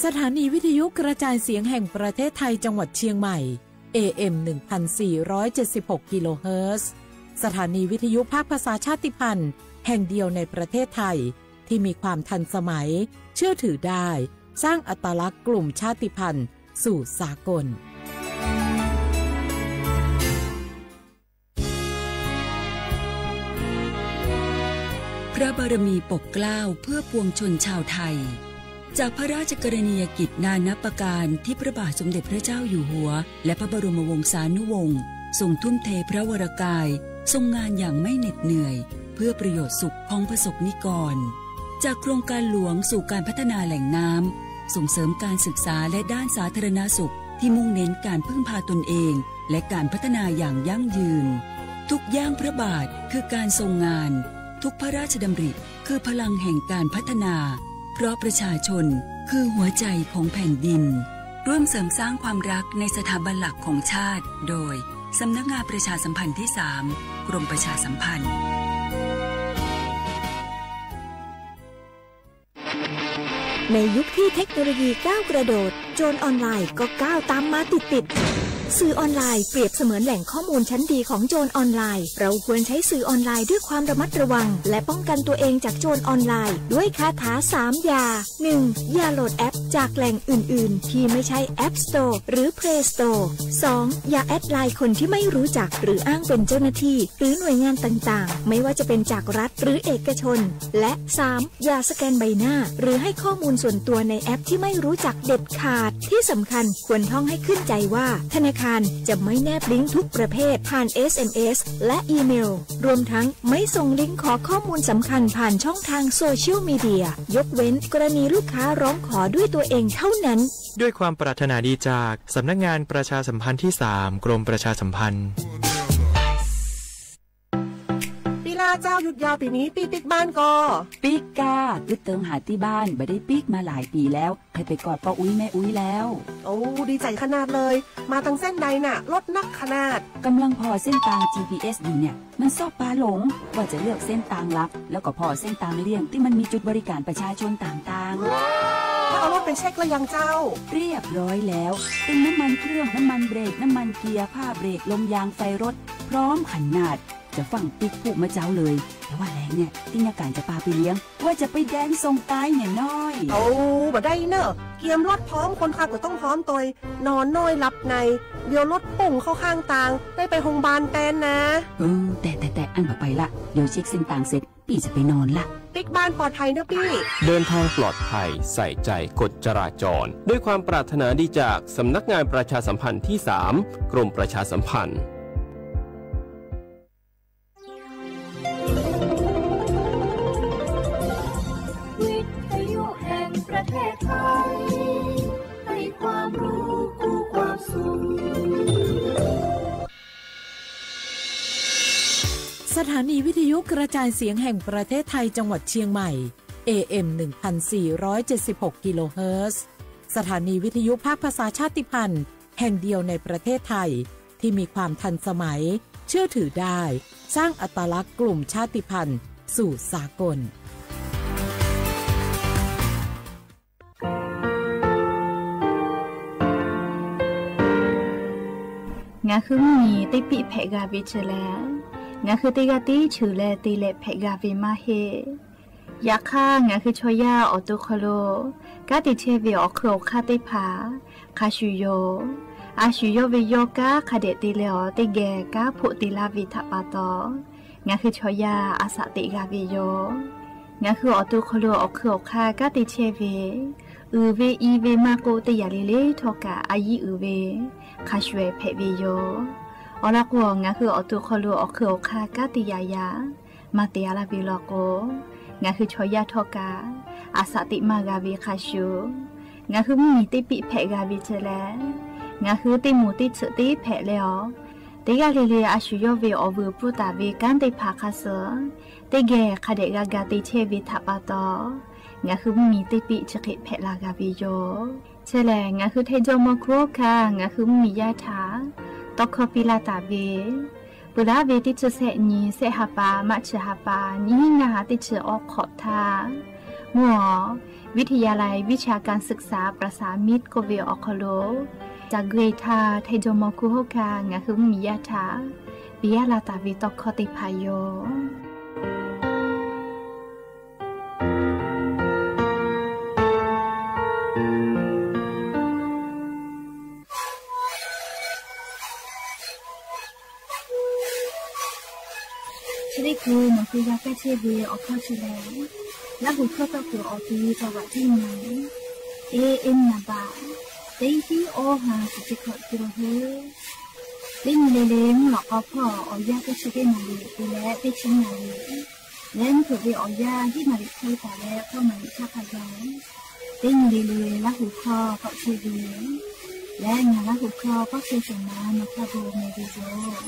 สถานีวิทยุกระจายเสียงแห่งประเทศไทยจังหวัดเชียงใหม่ เอ เอ็ม หนึ่งพันสี่ร้อยเจ็ดสิบหก กิโลเฮิรตซ์ สถานีวิทยุภาคภาษาชาติพันธุ์แห่งเดียวในประเทศไทย ที่มีความทันสมัย เชื่อถือได้ สร้างอัตลักษณ์กลุ่มชาติพันธุ์สู่สากล พระบารมีปกเกล้าเพื่อปวงชนชาวไทย จากพระราชกรณียกิจนานับประการที่พระบาทสมเด็จพระเจ้าอยู่หัว และพระบรมวงศานุวงศ์ทรงทุ่มเทพระวรกาย ทรงงานอย่างไม่เหน็ดเหนื่อย เพื่อประโยชน์สุขของประสบนิกร จากโครงการหลวงสู่การพัฒนาแหล่งน้ำ ส่งเสริมการศึกษาและด้านสาธารณสุขที่มุ่งเน้นการพึ่งพาตนเอง และการพัฒนาอย่างยั่งยืน ทุกย่างพระบาทคือการทรงงาน ทุกพระราชดำริคือพลังแห่งการพัฒนา เพราะประชาชนคือหัวใจของแผ่นดิน ร่วมเสริมสร้างความรักในสถาบันหลักของชาติ โดย สำนักงานประชาสัมพันธ์ที่สาม กรมประชาสัมพันธ์ ในยุคที่เทคโนโลยีก้าวกระโดด โจรออนไลน์ก็ก้าวตามมาติดๆ สื่อออนไลน์เปรียบเสมือนแหล่งข้อมูลชั้นดีของโจรออนไลน์ เราควรใช้สื่อออนไลน์ด้วยความระมัดระวัง และป้องกันตัวเองจากโจรออนไลน์ ด้วยคาถาสามอย่า หนึ่ง อย่าโหลดแอปจากแหล่งอื่นๆ ที่ไม่ใช่ App Store หรือ Play Store สอง อย่าแอดไลน์คนที่ไม่รู้จัก หรืออ้างเป็นเจ้าหน้าที่ หรือหน่วยงานต่างๆ ไม่ว่าจะเป็นจากรัฐหรือเอกชน และ สาม อย่าสแกนใบหน้า หรือให้ข้อมูลส่วนตัวในแอปที่ไม่รู้จักเด็ดขาด ที่สำคัญควรท่องให้ขึ้นใจว่า ธนาคารจะไม่แนบลิงก์ทุกประเภทผ่าน เอส เอ็ม เอส และอีเมล รวมทั้งไม่ส่งลิงก์ขอข้อมูลสำคัญผ่านช่องทางโซเชียลมีเดีย ยกเว้นกรณีลูกค้าร้องขอด้วยตัวเองเท่านั้น ด้วยความปรารถนาดีจากสำนักงานประชาสัมพันธ์ที่สาม กรมประชาสัมพันธ์ ปีลาเจ้า หยุดยาวปีนี้ ปี้ปิ๊กบ้านก่อ ปิ๊กก้า กึ๊ดเติงหาตี้บ้าน บ่ได้ปิ๊กมาหลายปีแล้ว ใครไปกอดป้าอุ๊ยแม่อุ๊ยแล้ว โอ้ ดีใจขนาดเลย มาทางเส้นใดน่ะ รถนักขนาด กำลังผ่อเส้นตาง จีพีเอส อยู่เนี่ย มันชอบปาหลง ว่าจะเลือกเส้นตางลัก แล้วก็ผ่อเส้นตางเลี่ยงที่มันมีจุดบริการประชาชนต่างๆ แล้วเอารถไปเช็คแล้วยังเจ้า เรียบร้อยแล้ว เติมน้ำมันเครื่อง น้ำมันเบรก น้ำมันเกียร์ ผ้าเบรก ลมยาง ไฟรถ พร้อมขนาด จะฟั่งปิ๊กพูดเมื่อเจ๊าเลย แต่ว่าแหลงเนี่ย ตี้ยาก๋านจะปาไปเลี้ยง ว่าจะไปแดนส่งตายเนี่ยน้อย โอ้ บ่ได้เน่อ เกียมรถพร้อม คนขับก็ต้องพร้อมตวย นอนน้อยหลับใน เดี๋ยวรถปุ่งเข้าข้างตาง ได้ไปโรงพยาบาลแตนนะ เออ แต่ แต่ แต่ อั้นบ่ไปละ เดี๋ยวเช็คเส้นตางเสร็จ ปี้จะไปนอนละ ปิ๊กบ้านปลอดภัยเน่อปี้ เดินทางปลอดภัย ใส่ใจกฎจราจร ด้วยความปรารถนาดีจากสำนักงานประชาสัมพันธ์ที่สาม กรมประชาสัมพันธ์ วิทยุแห่งประเทศไทย ให้ความรู้คู่ความสุข สถานีวิทยุกระจายเสียงแห่งประเทศไทยจังหวัดเชียงใหม่ เอ เอ็ม หนึ่งพันสี่ร้อยเจ็ดสิบหก กิโลเฮิรตซ์ สถานีวิทยุภาคภาษาชาติพันธุ์แห่งเดียวในประเทศไทย ที่มีความทันสมัย เชื่อถือได้ สร้างอัตลักษณ์กลุ่มชาติพันธุ์สู่สากล Ngaˬ hui mvuhˇ miˬ teˇ piˆ hpehꞈ g'a ve chi leh, ngaˬ hui teˇ g'aˇ tiˉ cheuˬ leh te leh hpehꞈ g'a ve maˇ heˆ. Yaꞈ hk'aˇ, ngaˬ hui chaw yaˇ awˬ to hk'aw lo kanˉ te chehˇ ve awˬ hk'eun awˬ hk'aˇ teˇ hpaˍ hk'a shuˍ yoˬ. A shu yawˇ ve yawˇ kanˉ hk'a dehꞈ te leh awˬ teˇ geh kanˉ hpoˆ te laˇ ve htaꞈ pa taw, ngaˬ hui chaw yaˇ a shaꞈ teꞈ g'a ve yoˬ. Ngaˬ hui awˬ to hk'aw lo awˬ hk'eun awˬ hk'aˇ kanˉ te chehˇ ve, uiˍ ve i ve maˇ k'oˆ, teˇ yanˇ le le htawˇ kaꞈ a yiˉ uiˍ ve hk'a shuˍ hpehꞈ ve yoˬ. Awˬ lawn k'o, ngaˬ hui awˬ to hk'aw lo awˬ hk'eun awˬ hk'aˇ kanˉ te yaꞈ yaꞈ maˇ te a laˇ ve law k'o, ngaˬ hui chaw yaˇ htawˇ kaꞈ a shaꞈ teꞈ maˇ g'a ve hk'a shuˍ, ngaˬ hui mvuhˇ miˬ teˇ piˆ hpehꞈ g'a ve chi leh, ngaˬ hui teˇ moˍ teˇ tsuhꞈ teˇ hpehꞈ leh awˬ, teˇ g'aˇ le le a shu yawˇ ve awˬ vuiˬ pfuhˇ taˍ ve kanˉ teˇ hpaˍ hk'a suh teˇ geh hk'a dehꞈ g'a ga te chehˇ ve htaꞈ pa taw, ngaˬ hui mvuhˇ miˬ teˇ piˆ chi hk'e hpehꞈ la g'a ve yoˬ. Chi lehˬ, ngaˬ hui hteˇ jawˇ mawˇ hkuˇ awˉ hkanˇ ngaˬ hui mvuhˇ miˬ yaˇ htaꞈ tawˇ hkawˇ piˇ laˇ taˍ ve, peuˬ laˇ ve teˇ chi sehˆ nyi sehˆ ha pa maˇ chi ha pa nyiˇ hinˉ ngaˇ ha teˇ chi awˉ hk'awꞈ htaˇ, mvuhˇ awˬ วิทยาลัยวิชาการศึกษาประสานมิตร k'oˆ ve awˬ hk'aw lo, caˬ gui htaˇ hteˇ jawˇmawˇ hkuˇ hoˉ kaꞈ ngaˬ hui mvuhˇmiˬ yaˇ htaꞈ piˇ yaˇ la taˍ ve tawˇ hkawˇ teˇ hpaˍ yoˬ. Chi teˇ hkui nawˬ hui g'a kaˇ chehˇ ve awˬ hkawˇ chi lehˬ, Laˇ huˍ hkawˇ tawˇ kuiˬ awˬ ti caw vaꞈ tiˉ maˬ, A M naˍ baꞈ teˇ hiˉ awˇ ha kuˬ chi hkawꞈ te la hui. Teˇ nyi le le mvuhˇ lawꞈ k'aw hpawˇ awˬ yanˇ teˇ chi teˇ naˍ riˍ te leh teˇ chi naˍ riˍ leh mvuhˇ hpeuꞈ ve awˬ yanˇ hiˉ naˍ riˍ hk'e taˍ leh k'awˇ naˍ riˍ htaˇ hk'a gaˬ, teˇ nyi le le Laˇ huˍ hkawˇ tawˆ chehˇ ve leh ngaˬ Laˇ huˍ hkawˇ k'awˇ chehˇ shawˍ ma nawˬ hk'a gaˬ meh ve yoˬ.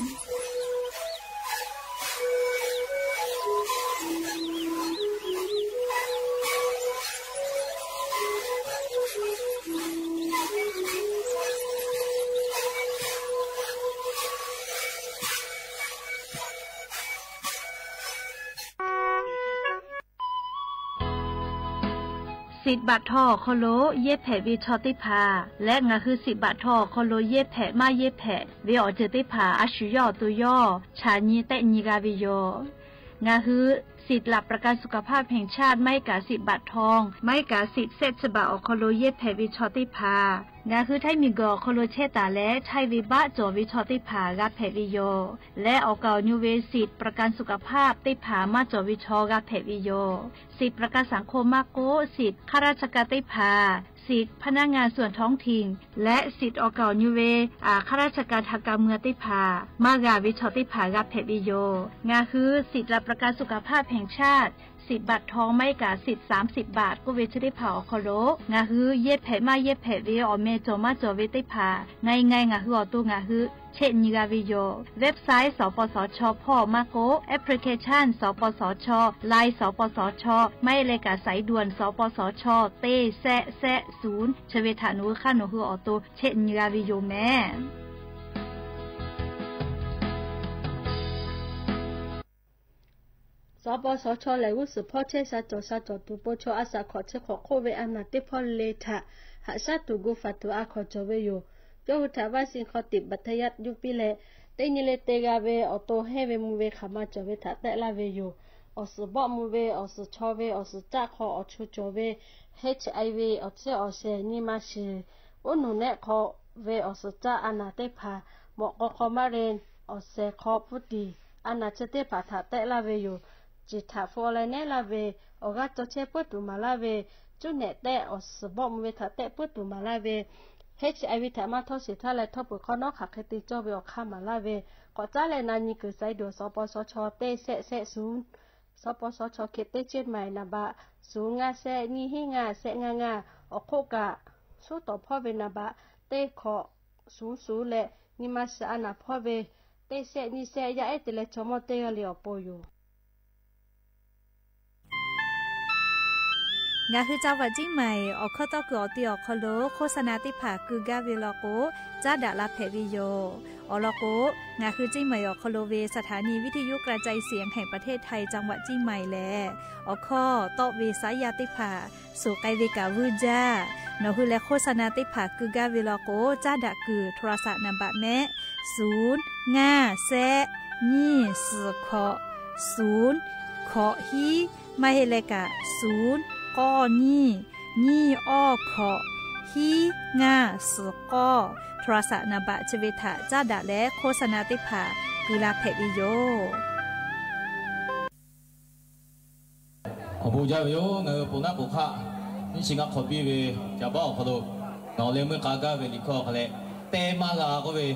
Siꞈ baꞈ htaw awˬ hk'aw lo yehˇ hpehꞈ ve chaw teˇ hpaˍ leh ngaˬ hui siꞈ baꞈ htaw awˬ hk'aw lo yehˇ hpehꞈ maˇ yehˇ hpehꞈ ve awˬ ceuˬ teˇ hpaˍ a shu yawˇ awˬ to yawˇ chaꞈ nyi tehˆ nyi g'a ve yoˬ. Ngaˬ hui สิทธิ์หลักประกันสุขภาพแห่งชาติ maˇ heˆ kaꞈ siꞈ baꞈ htaw, maˇ heˆ kaꞈ siꞈ shehˆ chi baꞈ awˬ hk'aw lo yehˇ hpehꞈ ve chaw teˇ hpaˍ, ngaˬ hui htaiˇ miˬguiˬ awˬ hk'aw lo chehˇ taˍ leh htaiˇ ve baˆ cawˬ ve chaw teź hpaˍ g'a hpehꞈ ve yoˬ. Leh awˬ kaˍ awˬ nu ve สิทธิ์ประกันสุขภาพ teˇ hpaˍ maˇ cawˬ ve chaw g'a hpehꞈ ve yoˬ. Siꞈ ประกันสังคม maˇ k'oˆ, siꞈ ข้าราชการ teˇ hpaˍ, siꞈ พนักงานส่วนท้องถิ่น leh siꞈ awˬ kaˍ awˬ nu ve ข้าราชการทางการเมือง teˇ hpaˍ maˇ g'a ve chaw teˇ hpaˍ g'a hpehꞈ ve yoˬ. Ngaˬ hui สิทธิ์หลักประกันสุขภาพแห่งชาติ siꞈ baꞈ htaw maˇ heˆ kaꞈ siꞈ สามสิบ baꞈ k'oˆ ve chi teˇ hpaˍ awˬ hk'aw lo ngaˬ hui yehˇ hpehꞈ maˇ yehˇ hpehꞈ ve awˬ meh cawˬ maˇ cawˬ ve teˇ hpaˍ ngaˬ ngaˬ ngaˬ hui awˬ to ngaˬ hui chehˆ nyi g'a ve yoˬ. Website สปสช hpawˇ maˇ k'oˆ, application สปสช, Line สปสช, maˇ heˆ leh kaꞈ สายด่วน สปสช teˇ shehˆ shehˆ ศูนย์ chi ve htaꞈ nawˬ hui hk'aˇ nawˬ hui awˬ to chehˆ nyi g'a ve yoˬ meh. สปสช lehˬ g'uˇ suhˍ hpawˇ chehˇ sha cawˬ sha cawˬ tuˬ po chaw a shaꞈ hk'awꞈ chi hk'awꞈ hk'oˆ ve a naˬ teˇ hpawˇ le htaꞈ haꞈ shaˉ tuˬ gu faˍ tuˬ a hkawꞈ cawˬ ve yoˬ. Yawˇ hui htaꞈ vaˇ shi hk'aw tiꞈ baˬ htaˇ yaˇ yuˇ piˇ leh, teˇ nyi le te g'a ve awˬ to hehnˇ ve mvuh ve hk'aˬ ma cawˬ ve htaꞈ tehˆ laˇ ve yoˬ. Awˬ suhˍ bawˆ mvuh ve, awˬ suhˍ chaw ve, awˬ suhˍ caˆ hk'aw awˬ chu cawˬ ve HIV awˬ tcuhˉ awˬ shehˍ nyi ma shiˍ, uˉ nuˬ nehˆ hk'aw ve awˬ suhˍ caˆ a naˬ teˇ hpaˍ, mawꞈ k'aw hk'aw maˇ ren, awˬ shehˍ hk'aw pfuhˇ tiˍ a naˬ chi teˇ hpaˍ htaꞈ tehˆ laˇ ve yoˬ. Ciˬ htaꞈ hpu awˬ leh nehˉ laˇ ve, awˬ g'aˇ caw chehˇ puiˉ tuˬ maˍ laˇ ve, cuˉ nehꞈ tehˆ awˬ suhˍ bawˆ mvuh ve htaꞈ tehˆ puiˉ tuˬ maˍ laˇ ve, HIV htaꞈ maˇ htawˇ shiˍ htaˇ leh htawˇ peuˬ hk'awˇ nawˉ hk'aˬ hk'e te cawˇ ve awˬ hk'aˇ maˍ laˇ ve, k'awꞈ caˉ leh na nyi kuiˬ สายด่วน สปสช teˇ shehˆ shehˆ ศูนย์, สปสช เขต teˇ เชียงใหม่ naˍ baꞈ ศูนย์ ngaˇ shehˆ nyiˇ hiˉ ngaˇ shehˆ ngaˇ ngaˇ, awˬ hk'oˆ kaꞈ suˉ tawˍ hpawˇ ve naˍ baꞈ teˇ hkawꞈ ศูนย์ศูนย์ leh nyi ma shiˍ a naˬ hpawˇ ve teˇ shehˆ nyiˇ shehˆ yaˇ ehˉ te leh chaw mawˇ teˇ g'aˇ le awˬ pon yoˬ. Ngaˬ hui จังหวัดเชียงใหม่ awˬ hkawˇ tawˇ kuiˬ awˬ ti awˬ hk'aw lo โฆษณา teˇ hpaˍ keu gaˇ ve law k'o, caˉ daꞈ la hpehꞈ ve yoˬ. Awˬ lawn k'o, ngaˬ hui เชียงใหม่ awˬ hk'aw lo ve สถานีวิทยุกระจายเสียงแห่งประเทศไทย จังหวัดเชียงใหม่ lehˬ, awˬ hkawˇ tawˆ ve saˉ yaˇ teˇ hpaˍ suhˍ k'ai ve kaꞈ vuiˇ jaˇ. Nawˬ hui leh โฆษณา teˇ hpaˍ keu gaˇ ve law k'o, caˉ daꞈ kuiˬ โทรศัพท์ naˍ baꞈ mehˆ ศูนย์ ngaˇ shehˆ nyiˇ suhˍ hkawꞈ ศูนย์ hkawꞈ hiˉ, maˇ heˆ leh kaꞈ ศูนย์ k'awˇ nyiˇ nyiˇ awˇ hkawꞈ hiˉ ngaˇ suhˍ k'awˇ โทรศัพท์ naˍ baꞈ chi ve htaꞈ caˉ daꞈ leh โฆษณา teˇ hpaˍ keu la hpehꞈ ve yoˬ. Awˬ bon jaˇ ve yoˬ. Ngaˬ hui ponˬ naˉ k'oˍ hk'aˆ nyiˇ chi ngaˇ hk'awꞈ piˇ ve ca baˆ awˬ hk'aw lo ngaˬ awˬ leh meuˇ k'a gaˇ ve liꞈ hkawˇ hk'a leh, teˇ maˇ g'a k'oˆ ve,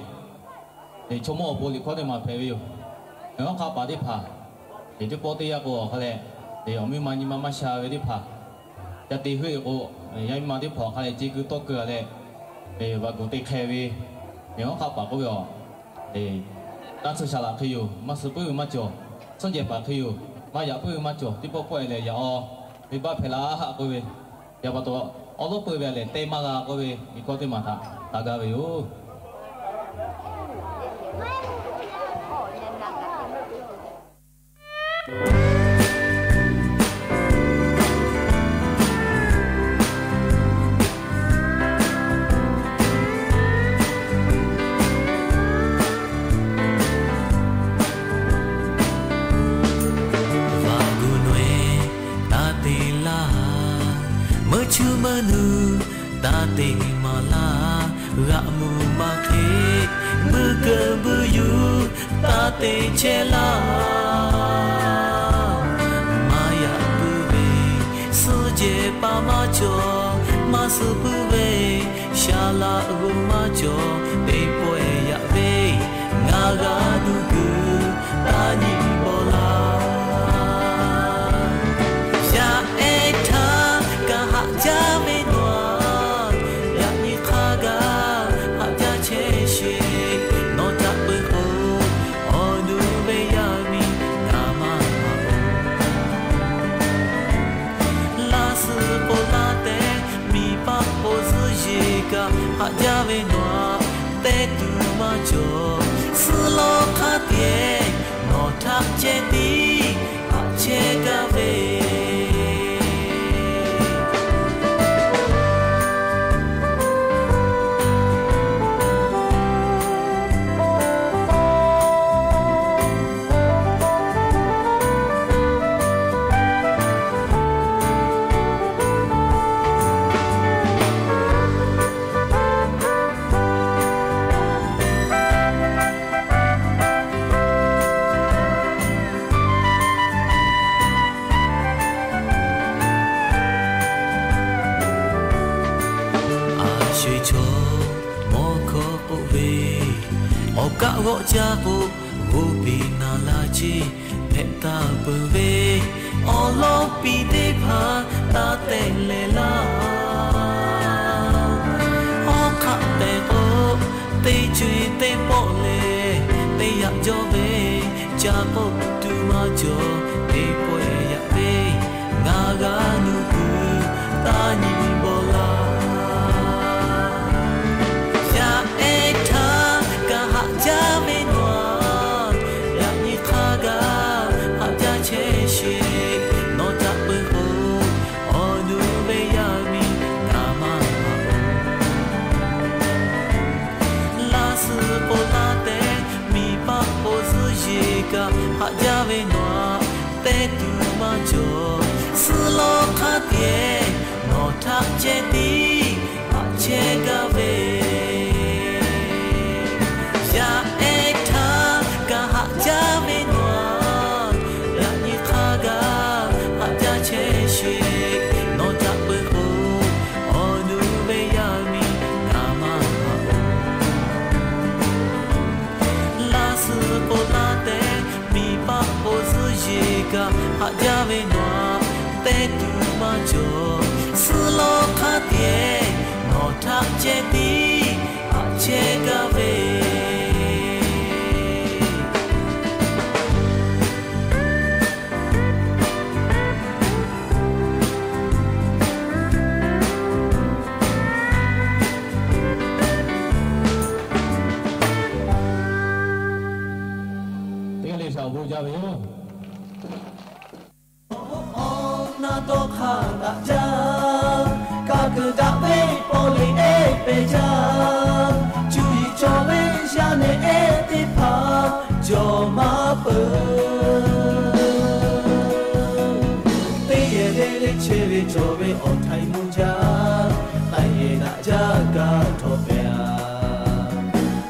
chaw mawˇ awˬ pon liꞈ hkawˇ teˇ maˬ hpehꞈ ve yoˬ. Ngaˬ hui hk'a paˍ teˇ hpaˍ, teˇ pawˆ teˇ yanˇ k'o awˬ hk'a leh, awˬ miˇ ma nyi ma maˇ sha ve teˇ hpaˍ ca te heuˆ ve k'o, yaˇ miˇ ma teˇ hpaˍ awˬ hk'a leh ce keu tawˇ keu a leh, vaꞈ guˬ te hk'e ve, ngaˬ hui hk'a paˍ k'oˆ ve a, tanˇ tsuhˇ shaˍ laꞈ hk'e yoˬ. Maˇ suh puiˉ ve maˇ cawˬ, suhˉ jehˬ paˍ hk'e yoˬ. Maˇ yaꞈ puiˉ ve maˇ cawˬ, teˇ pawˆ pawˆ e leh yaꞈ aw, venˇbaˆ hpehꞈ laˇ haˆ k'oˆ ve, yaꞈ pa taw awˉ lawˉ peu ve a lehˬ, teˇ maˇ g'a k'oˆ ve liꞈ hkawˇ teˇ maˬ htaꞈ taˍ gaˇ ve yoˬ. Maˇ hk'e, buiˇ keunˍ buiˇ yuˬ taˇ te chehˇ laˇ. Maˇ yaꞈ puiˉ ve, suhˉ jehˬ paˍ maˇ cawˬ, maˇ suh puiˉ ve, Saˍ laꞈ g'oˍ maˇ cawˬ, teˇ pawehˇ yaꞈ ve, ngaˬ g'a nuˇ kuiˬ taˇ nyi bawˆ laˇ. Yaꞈ ehˉ htaˇ kaꞈ haꞈ jaˇ ve nawˬ-aˬ, yaꞈ nyi hk'a gaˬ haꞈ jaˇ chehˇ sheˍ. Nawˬ htaꞈ peu k'o, awˬ nu ve yaˇ miˇ kaꞈ maˇ maˇ-oˬ. Laˇ suhˍ k'o laˇ tehꞈ, miˬ paˆ k'o zuhˆ yeˬ kaꞈ haꞈ jaˇ ve nawˬ-aˬ, teˇ tuˬ maˇ cawˬ. Suhˉ lawˉ hk'aˇ tiˉ nawˬ htaꞈ chehˇ tiˉ haꞈ chehˇ gaˇ ve A sho-eˬ chaw mawˇ hkawˇ k'oˆ ve, awˬ kaˆ g'awˆ caˇ k'o, g'oˇ piˇ naˍ la ceˇ hpehꞈ taˍ peuˬ ve, awˬ lawˇ piˇ teˇ hpaˍ taˇ tehˆ leh laˇ. Hawˉ hk'aˆ tehꞈ k'o, teˇ co-e teˇ pawˆ lehˬ, teˇ yaꞈ jawˇ ve, ca k'oˆ tuˬ maˇ cawˬ, teˇ pawehˇ yaꞈ ve, ngaˬ g'a nuˇ kuiˬ taˇ nyi bawˆ laˇ. Yaꞈ ehˉ htaˇ kaꞈ haꞈ jaˇ ve nawˬ-aˬ, yaꞈ nyi hk'a gaˬ haꞈ jaˇ chehˇ sheˍ. Nawˬ htaꞈ peu k'o, awˬ nu ve yaˇ miˇ kaꞈ maˇ maˇ-oˬ. Laˇ suhˍ k'o laˇ tehꞈ, miˬ paˆ k'o zuhˆ yeˬ kaꞈ haꞈ jaˇ ve nawˬ-aˬ, teˇ tuˬ maˇ cawˬ. Suhˉ lawˉ hk'aˇ tiˉ nawˬ htaꞈ chehˇ tiˉ haꞈ chehˇ gaˇ ve Yaꞈ ehˉ htaˇ kaꞈ haꞈ jaˇ ve nawˬ-aˬ, yaꞈ nyi hk'a gaˬ haꞈ jaˇ chehˇ sheˍ. Nawˬ htaꞈ peu k'o, awˬ nu ve yaˇ miˇ kaꞈ maˇ maˇ-oˬ. Laˇ suhˍ k'o laˇ tehꞈ, miˬ paˆ k'o zuhˆ yeˬ kaꞈ haꞈ jaˇ ve nawˬ-aˬ, teˇ tuˬ maˇ cawˬ. Suhˉ lawˉ hk'aˇ tiˉ nawˬ htaꞈ chehˇ tiˉ haꞈ chehˇ gaˇ ve teˇ g'aˇ le shaˍ bon jaˇ ve yoˬ. Awˬ na dawˇ hk'aˇ daꞈ jaˇ, kaˇ kuiˬ daꞈ ve pawˆ lehˬ ehˉ pehˍ jaˇ. Cuˇ yiˍ cawˬ ve yaˇ nehˬ ehˉ teˇ hpaˍ cawˬ maˇ peuˬ. Teˇ yehˬ le le chehˇ ve cawˬ ve awˬ htaiˍ mvuh jaˇ, k'ai yehˬ daꞈ jaˇ kaˇ htawꞈ pehˍ a.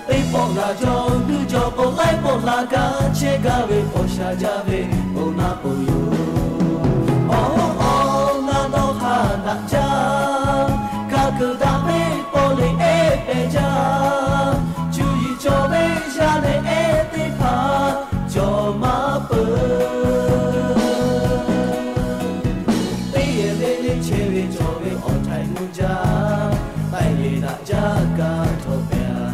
Teˇ pawˆ g'a jawˇ g'uiˇ jawˇ k'o laiˉ pawˆ la gaˇ chehˇ gaˇ ve pawˬ sha jaˇ ve awˬ na peuˬ yoˬ. Awˬ hoˉ awˬ na dawˇ hk'aˇ daꞈ jaˇ, kaˇ kuiˬ daꞈ ve pawˆ lehˬ ehˉ pehˍ jaˇ. Cuˇ yiˍ cawˬ ve yaˇ nehˬ ehˉ teˇ hpaˍ cawˬ maˇ peuˬ. Teˇ yehˬ le le chehˇ ve cawˬ ve awˬ htaiˍ mvuh jaˇ, k'ai yehˬ daꞈ jaˇ kaˇ htawꞈ pehˍ a.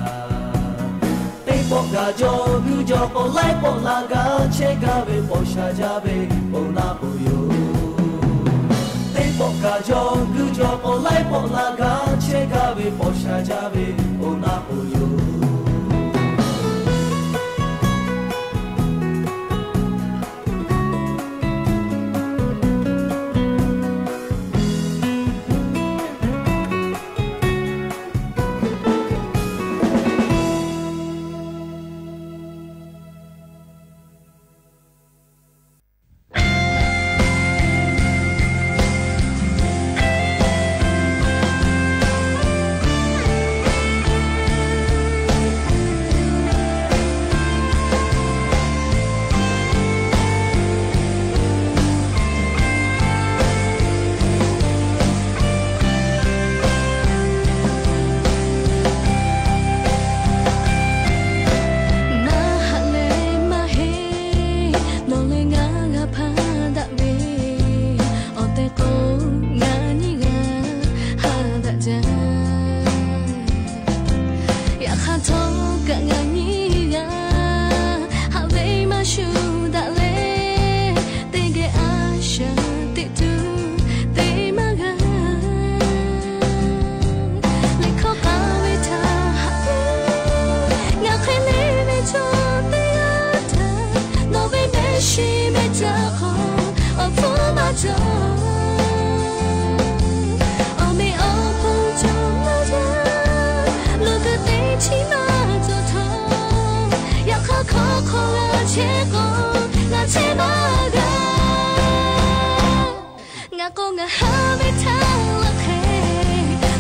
Teˇ pawˆ g'a jawˇ g'uiˇ jawˇ k'o laiˉ pawˆ la gaˇ chehˇ gaˇ ve pawˬ sha jaˇ ve awˬ na peuˬ yoˬ. Teˇ pawˆ g'a jawˇ g'uiˇ jawˇ k'o laiˉ pawˆ la gaˇ chehˇ gaˇ ve pawˬ sha jaˇ ve awˬ na peuˬ yoˬ. Kaꞈ ngaˬ nyi g'a haꞈ ve maˇ shuˍ daꞈ leh, teˇ geh a shaꞈ teꞈ tuˬ te maˇ g'a. Liꞈ hkawˇ k'aˍ ve htaꞈ haꞈ ve, ngaˬ hk'e le ve chaw teˇ g'aˇ htaꞈ nawˬ ve mehˆ shiˍ mehˆ caˇ hk'aw awˬ hpfuhˇ maˇ cawˬ. Awˬ meꞈ awˬ hponˇ cawˬ maˇ jaˇ, loꞈ guiˬ teˇ chiˉ maˇ cawˬ htawˇ, yaꞈ hk'aˇ hkawˇ hk'aw g'a chehˇ k'o, ngaˬ chehˇ maˇ g'a. Ngaˬ k'o ngaˬ haꞈ ve htaˇ laꞈ hk'e,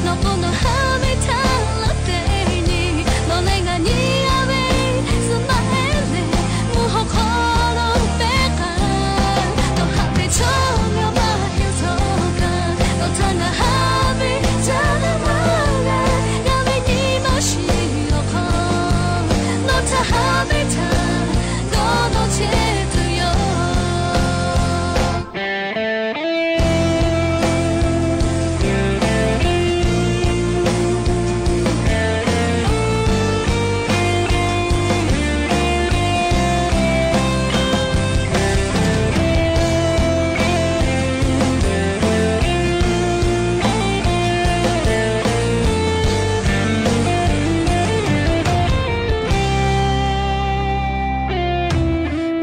nawˬ k'o nawˬ haꞈ ve htaˇ laꞈ te nyi, nawˬ leh ngaˬ nyi a ve suhˍ maˇ heˆ leh, mvuhˇ hawˉ hk'aw lo pehˉ k'ai. Nawˬ haꞈ ve chaw ngaˬ maˇ yawˇ htawˇ kaꞈ, nawˬ htaꞈ ngaˬ haꞈ ve ca na maˇ g'a. Ngaˬ ve nyi maˇ shiˍ awˬ hk'aw, nawˬ htaꞈ haꞈ ve htaꞈ dawˇ nawˇ chehˇ tuˬ yoˬ.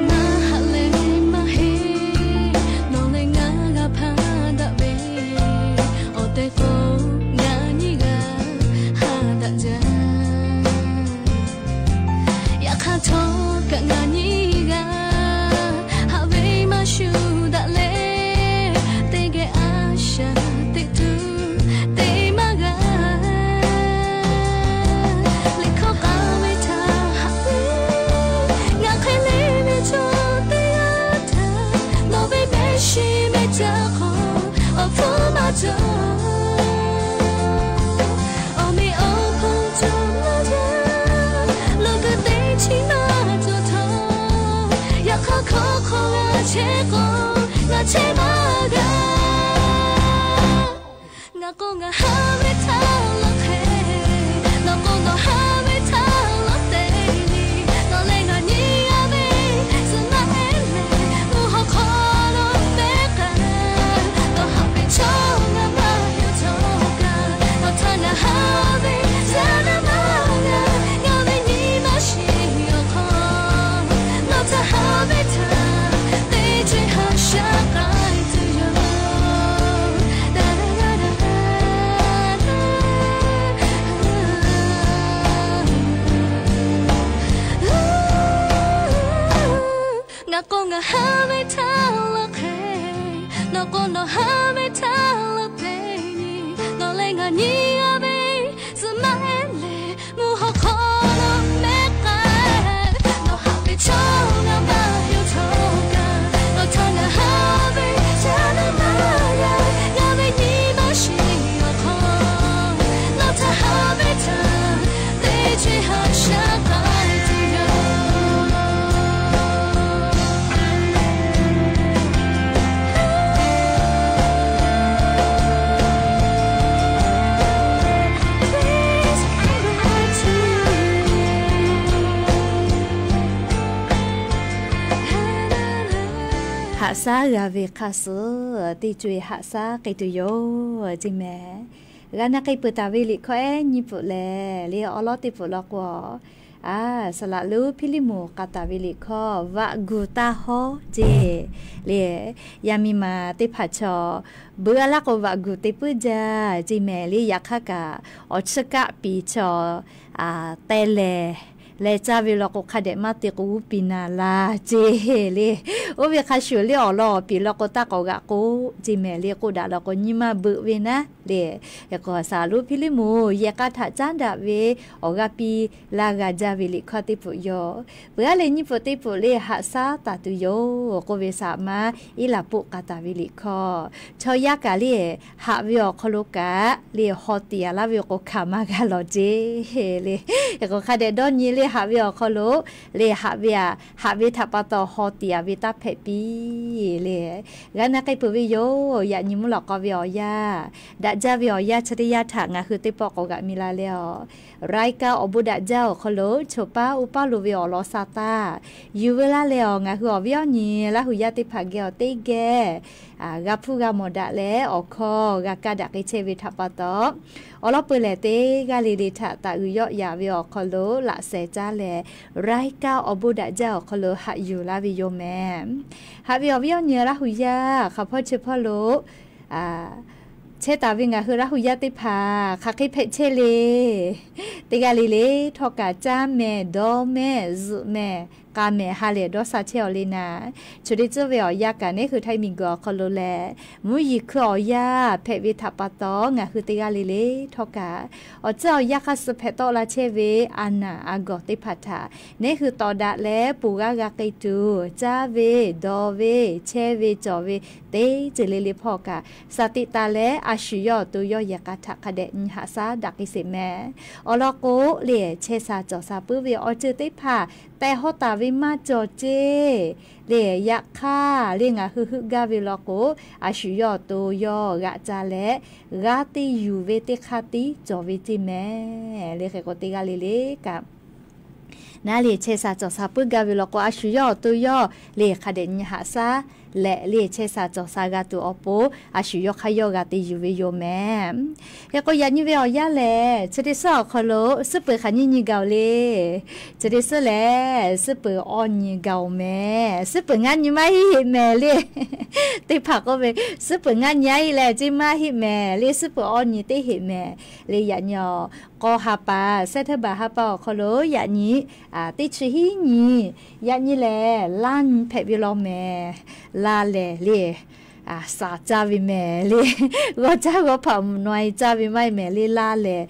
Ngaˬ haꞈ leh maˇ heˆ, nawˬ leh ngaˬ g'a hpaˇ daꞈ ve, awˬ tehˬ k'o ngaˬ nyi g'a haꞈ daꞈ jaˇ. Yaꞈ hk'aˇ htawˇ kaꞈ ngaˬ nyi g'a haꞈ ve maˇ shuˍ daꞈ leh, teˇ geh a shaꞈ teꞈ tuˬ te maˇ g'a. Liꞈ hkawˇ k'aˍ ve htaꞈ haꞈ ve, ngaˬ hk'e le ve chaw teˇ g'aˇ htaꞈ nawˬ ve mehˆ shiˍ mehˆ caˇ hk'aw awˬ hpfuhˇ maˇ cawˬ. Awˬ meꞈ awˬ hponˇ cawˬ maˇ jaˇ, loꞈ guiˬ teˇ chiˉ maˇ cawˬ htawˇ, yaꞈ hk'aˇ hkawˇ hk'aw g'a chehˇ k'o, ngaˬ chehˇ maˇ g'a. Ngaˬ k'o ngaˬ haꞈ ve htaˇ laꞈ hk'e, nawˬ k'o nawˬ haꞈ ve htaˇ laꞈ te nyi, nawˬ leh ngaˬ nyi a ve suhˍ maˇ heˆ leh, mvuhˇ hawˉ hk'aw lo pehˉ k'ai. Nawˬ haꞈ ve chaw ngaˬ maˇ yawˇ htawˇ kaꞈ, nawˬ htaꞈ ngaˬ haꞈ ve ca na maˇ g'a. Ngaˬ ve nyi maˇ shiˍ awˬ hk'aw, nawˬ htaꞈ haꞈ ve htaꞈ teˇ ceuˬ haꞈ shaˉ k'ai tuˬ yoˬ. Ngaˬ k'o ngaˬ haꞈ ve htaˇ laꞈ hk'e, nawˬ k'o nawˬ haꞈ ve htaˇ laꞈ te nyi, nawˬ leh ngaˬ nyi a ve suhˍ maˇ heˆ leh, mvuhˇ hawˉ hk'aw lo pehˉ k'ai. Nawˬ haꞈ ve chaw ngaˬ maˇ yawˇ htawˇ kaꞈ, nawˬ htaꞈ ngaˬ haꞈ ve ca na maˇ g'a. Ngaˬ ve nyi maˇ shiˍ awˬ hk'aw, nawˬ htaꞈ haꞈ ve htaꞈ teˇ ceuˬ haꞈ shaˉ k'ai tuˬ yoˬ. Haꞈ shaˉ g'a ve hk'a suh teˇ co-e haꞈ shaˉ k'ai tuˬ yoˬ ceˇ mehˍ. G'a na k'ai peuˬ taˍ ve liꞈ hkawˇ ehˉ nyiˇ pfuhˍ lehˬ, le awˉ lawˉ teˇ pfuhˍ law k'o, a, saˍ laꞈ lonˉ Hpiˇliˇmonˍ k'a taˍ ve liꞈ hkawˇ Vaꞈ guˬ taˇ hawˉ ceˇ. Le, yaˇ miˇ ma teˇ hpaˍ chaw beuꞈ a laˇ k'o, vaꞈ guˬ te puiˉ jaˇ ceˇ mehˍ. Le yaꞈ hk'aˇ kaꞈ, awˬ chiˇ kaˆ piˍ chaw teh lehˬ leh caˇ ve law k'o, hk'a dehꞈ maˇ te k'o, g'uˇ piˍ naˍ la ceˇ. Le, oˇ ve hk'a shuˍ le awˬ lawn awˬ piˍ law k'o, taˇ k'awꞈ g'aꞈ k'oˆ ceˇ mehˍ. Le k'oˆ daꞈ law k'o, nyi ma beuꞈ ve naˉ. Le, yaꞈ k'o saˍ laꞈ lonˉ Hpiˇliˇmonˍ yehˬ k'a htaꞈ caˉ daꞈ ve awˬ g'aˇ piˇ laˇ g'a jaˇ ve liꞈ hkawˇ teˇ pfuhˍ yoˬ. Peuˬ aˉ leh nyiˇ pfuhˍ teˇ pfuhˍ le haꞈ shaˉ taˍ tuˬ yoˬ k'oˆ ve, saˍ maˇ Iˉlaˍpoˆ k'a taˍ ve liꞈ hkawˇ, chaw yaˇ kaꞈ le haꞈ ve awˬ hk'aw lo kaꞈ le haw tiꞈ a laˇ ve k'o, hkanˍ maˇ g'a lawˬ ceˇ. Le, yaꞈ k'o hk'a dehꞈ dawˇ nyi le haꞈ ve awˬ hk'aw lo le, haꞈ ve a, haꞈ ve htaꞈ pa taw haw tiꞈ a ve taˇ hpehꞈ piˇ le. G'a na k'ai peuˬ ve yoˬ. Yaꞈ nyi mvuhˇ lawꞈ k'aw ve awˬ yanˇ, daꞈ jaˇ ve awˬ yanˇ chi teˇ yanˇ htaꞈ ngaˬ hui teˇ pawˆ k'awꞈ g'aꞈ mi la leh a, รายการ awˬ bon daꞈ jaˇ awˬ hk'aw lo choˬ paˉ uˉ paˉ lo ve awˬ lawn sa taˇ yuˬ veu laˇ leh a, ngaˬ hui awˬ viˉ awˬ nyi Laˇhuˍ yaˇ teˇ hpaˍ geh awˬ teˇ geh g'a hpuˇ g'a mawˬ daꞈ leh awˬ hkawˇ g'a kaˇ daꞈ k'ai chehˇ ve htaꞈ pa taw, awˬ lawn peuˬ lehˬ teˇ g'aˇ le le htaꞈ taˍ uiˍ yawˆ yaꞈ ve awˬ hk'aw lo laꞈ sheh caˇ leh, รายการ awˬ bon daꞈ jaˇ awˬ hk'aw lo haꞈ yuˬ laˇ ve yoˬ mehˍ. Haꞈ ve awˬ viˉ awˬ nyi Laˇhuˍ yaˇ hk'aˬ hpawˇ chi hpawˇ lo chehˇ taˍ ve ngaˬ hui Laˇhuˍ yaˇ teˇ hpaˍ hk'aˬ hk'e hpehꞈ chehˇ le. Teˇ g'aˇ le le htawˇ kaꞈ caˇ mehˍ, dawˇ mehˍ, zuhꞈ mehˍ, k'a mehˍ ha lehˬ dawˇ sha chehˇ awˬ le naˍ, chi teˇ tcuhˉ ve awˬ yanˇ kaꞈ neˉ hui Htaiˇ miˬguiˬ awˬ hk'aw lo lehˬ, mvuhˇ yeˬ hkui awˬ yanˇ hpehꞈ ve htaꞈ pa taw ngaˬ hui teˇ g'aˇ le le htawˇ kaꞈ awˬ tcuhˉ awˬ yanˇ hk'aˇ suh hpehꞈ tawˆ la chehˇ ve a naˍ a gawˬ teˇ hpaˍ htaꞈ neˉ hui tawˍ daꞈ leh ponˬ g'aˇ g'a k'ai tuˬ, caˇ ve, dawˇ ve, chehˇ ve cawˬ ve teˇ ceuˬ le le hpawˇ kaꞈ, shaˍ tiꞈ taˍ leh a shu yawˇ awˬ to yawˇ yehˬ k'a htaꞈ hk'a dehꞈ nyi haꞈ shaˉ daꞈ k'ai sheˍ mehˍ. Awˬ lawn k'o le, chehˇ sha cawˬ sha puiˉ ve awˬ ceuˬ teˇ hpaˍ tehˬ hawˉ taˍ ve maˇ cawˬ ceˇ le. Yaꞈ hk'aˇ le, ngaˬ hui heuˆ gaˇ ve law k'o, a shu yawˇ awˬ to yawˇ g'aꞈ ca leh g'a te yuˬ ve teˇ hk'aˇ tiˉ cawˬ ve ceˇ mehˍ le. Hk'e k'o teˇ g'aˇ le le kaꞈ naˉ le, chehˇ sha cawˬ sha puiˉ gaˇ ve law k'o, a shu yawˇ awˬ to yawˇ le hk'a dehꞈ nyi haꞈ shaˉ leh le, chehˇ sha cawˬ sha g'a tuˬ awˬ pon a shu yawˇ hk'aˇ yawˇ g'a te yuˬ ve yoˬ mehˍ. Hk'e k'o yaꞈ nyi ve awˬ yanˇ lehˬ, chi teˇ suhˉ awˬ hk'aw lo suhˉ peuˬ hk'aˬ nyiˇ nyi gaˬ oˬ le. Chi teˇ suhˉ lehˬ, suhˉ peuˬ awˇ nyi gaˬ oˬ mehˍ. Suhˉ peuˬ ngaˇ nyi maˇ heˆ heˆ mehˍ le. Teˇ hpaˍ k'oˆ ve, suhˉ peuˬ ngaˇ nyi aˉ heˆ leh ceˇ maˇ heˆ mehˍ le, suhˉ peuˬ awˇ nyi teˇ heˆ mehˍ le. Yaꞈ nyi a, k'aw ha pa, September ha pa awˬ hk'aw lo yaꞈ nyi teˇ chi hiˉ nyi, yaꞈ nyi lehˬ laˇ nyi hpehꞈ ve law mehˍ. Laˇ lehˬ le, shaˍ caˇ ve mehˍ le. G'awˇ caˇ g'awˇ hpaꞈ mvuhꞈ naw e caˇ ve maˇ heˆ mehˍ le. Laˇ lehˬ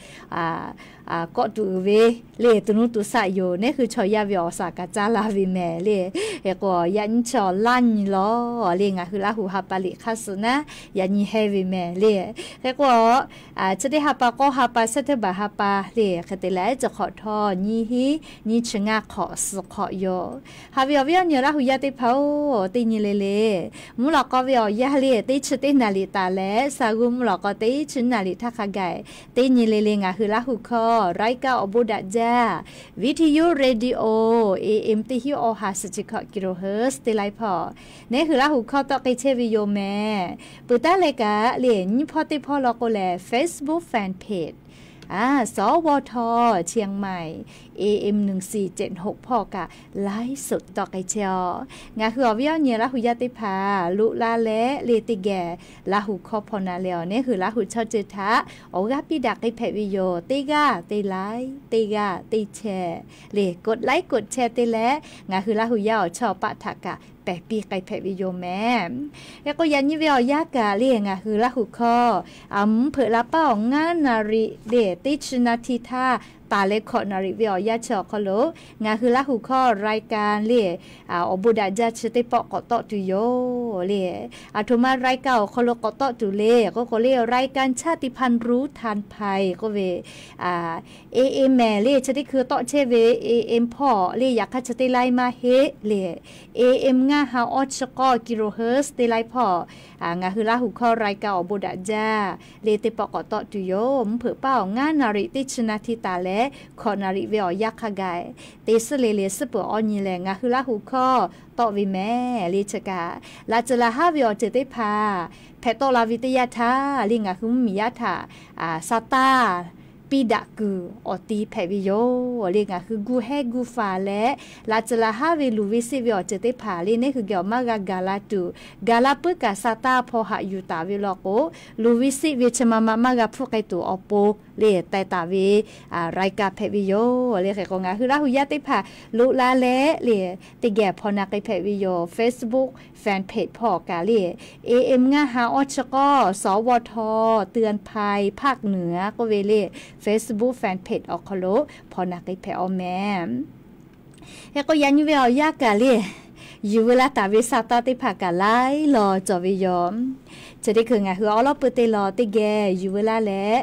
kawˆ tuˬ uiˍ ve le, tuˬ nuˇ tuˬ shaˆ yoˬ. Neˉ hui chaw yaˇ ve awˬ shaˍ kaꞈ caˇ la ve mehˍ le. Hk'e k'o yaꞈ nyi chaw laˇ nyi law le, ngaˬ hui Laˇhuˍ ha pa liꞈ hk'aˇ suh naˉ yaꞈ nyi heh ve mehˍ le. Hk'e k'o chi teˇ ha pa k'aw ha pa, September ha pa le, hk'e te leh chi hk'awꞈ htawˇ nyiˇ hiˉ nyiˇ chi ngaˇ hk'awꞈ suh hk'awꞈ yoˬ. Haꞈ ve awˬ viˉ awˬ nyi Laˇhuˍ yaˇ teˇ hpaˍ-oˬ, teˇ nyi le le, mvuhˇ lawꞈ k'aw ve awˬ yanˇ le teˇ chi teˇ naˍ liꞈ taˍ leh, sa g'uˇ mvuhˇ lawꞈ k'aw teˇ chi naˍ liꞈ htaˇ hk'a gaˬ, teˇ nyi le le ngaˬ hui Laˇhuˍ hkawˇ รายการ awˬ bon daꞈ jaˇ, video radio, A M teˇ hiˉ awˬ ha suhˍ chi hkawꞈ kilohertz teˇ laiˉ hpawˇ, neˉ hui Laˇhuˍ hkawˇ tawˆ k'ai chehˇ ve yoˬ mehˍ. Peuˬ taˉ leh kaꞈ le, nyiˇ hpawˇ teˇ hpawˇ law k'o lehˬ, Facebook fan page สวท. เชียงใหม่ A M หนึ่งสี่เจ็ดหก hpawˇ kaꞈ ไลฟ์สด tawˆ k'ai chehˇ-oˬ. Ngaˬ hui awˬ viˉ awˬ nyi Laˇhuˍ yaˇ teˇ hpaˍ loꞈ la leh le teˇ geh Laˇhuˍ hkawˇ hpaw na leh awˬ, neˉ hui Laˇhuˍ chaw ceuˬ htaꞈ awˬ g'aˇ piˇ daꞈ k'ai hpehꞈ ve yoˬ. Teˇ g'aˇ teˇ ไลค์, teˇ g'aˇ teˇ แชร์ le, กดไลค์ กดแชร์ te leh ngaˬ hui Laˇhuˍ yaˇ awˬ chawˇ awˬ paˆ htaꞈ kaꞈ pehˬ piˇ k'ai hpehꞈ ve yoˬ mehˍ. Hk'e k'o yaꞈ nyi ve awˬ yanˇ kaꞈ le, ngaˬ hui Laˇhuˍ hkawˇ mvuhˇ hpeuꞈ la paˉ awˬ ngaˇ naˍ riˍ le teˇ chi naˍ tiˍ htaˇ taˍ leh hkawꞈ naˍ riˍ ve awˬ yanˇ chi awˬ hk'aw lo ngaˬ hui Laˇhuˍ hkawˇ รายการ le awˬ bon daꞈ jaˇ chi teˇ pawˆ k'awꞈ tawˆ tuˬ yoˬ le. Aˬ htoꞈ ma รายการ awˬ hk'aw lo k'awꞈ tawˆ tuˬ le k'oˆ k'o le, รายการ ชาติพันธุ์ รู้ทันภัย k'oˆ ve A M mehˍ le, chi teˇ hkui tawˆ chehˇ ve A M hpawˇ le, yaꞈ hk'aˇ chi teˇ laiˉ maˇ heˆ le. A M ngaˇ ha awˇ chi k'awˇ kilohertz teˇ laiˉ hpawˇ ngaˬ hui Laˇhuˍ hkawˇ รายการ awˬ bon daꞈ jaˇ le teˇ pawˆ k'awꞈ tawˆ tuˬ yoˬ. Mvuhˇ hpeuꞈ paˉ awˬ ngaˇ naˍ riˍ teˇ chi naˍ tiˍ taˍ leh hkawꞈ naˍ riˍ ve awˬ yanˇ hk'a gaˬ te suhˉ le le suhˉ peuˬ awˇ nyi lehˬ ngaˬ hui Laˇhuˍ hkawˇ tawˆ ve mehˍ le. Chi kaꞈ laꞈ ceuˬ laꞈ haˉ ve awˬ ceuˬ teˇ hpaˍ hpehꞈ tawˆ la ve teˇ yanˇ htaˇ le, ngaˬ hui mvuhˇmiˬ yaˇ htaꞈ sa taˇ piˇ daꞈ kuiˬ awˬ ti hpehꞈ ve yoˬ le. Ngaˬ hui gu hehˉ gu faˍ leh laꞈ ceuˬ laꞈ haˉ ve luˬ ve siˆ ve awˬ ceuˬ teˇ hpaˍ le, neˉ hui geh awˬ maˇ g'a gaˬ la tuˬ, gaˬ la puiˉ kaꞈ sa taˇ hpaw haꞈ yuˬ taˍ ve law k'o, luˬ ve siˆ ve chi ma ma maˇ g'a hpfuhˆ k'ai tuˬ awˬ pon le teh taˍ ve รายการ hpehꞈ ve yoˬ le. Hk'e k'o ngaˬ hui Laˇhuˍ yaˇ teˇ hpaˍ loꞈ la leh le teˇ geh hpaw na k'ai hpehꞈ ve yoˬ. Facebook fan page hpawˇ kaꞈ le, A M ngaˇ ha awˇ chi k'awˇ สวท. เตือนภัยภาคเหนือ k'oˆ ve le, Facebook fan page awˬ hk'aw lo hpaw na k'ai hpehꞈ-aw mehˍ. Hk'e k'o yaꞈ nyi ve awˬ yanˇ kaꞈ le, yuˬ veu la taˍ ve sa taˇ teˇ hpaˍ kaꞈ laiˉ law cawˬ ve yoˬ. Chi teˇ hkui ngaˬ hui awˉ lawˉ pui te law teˇ geh yuˬ veu laˇ leh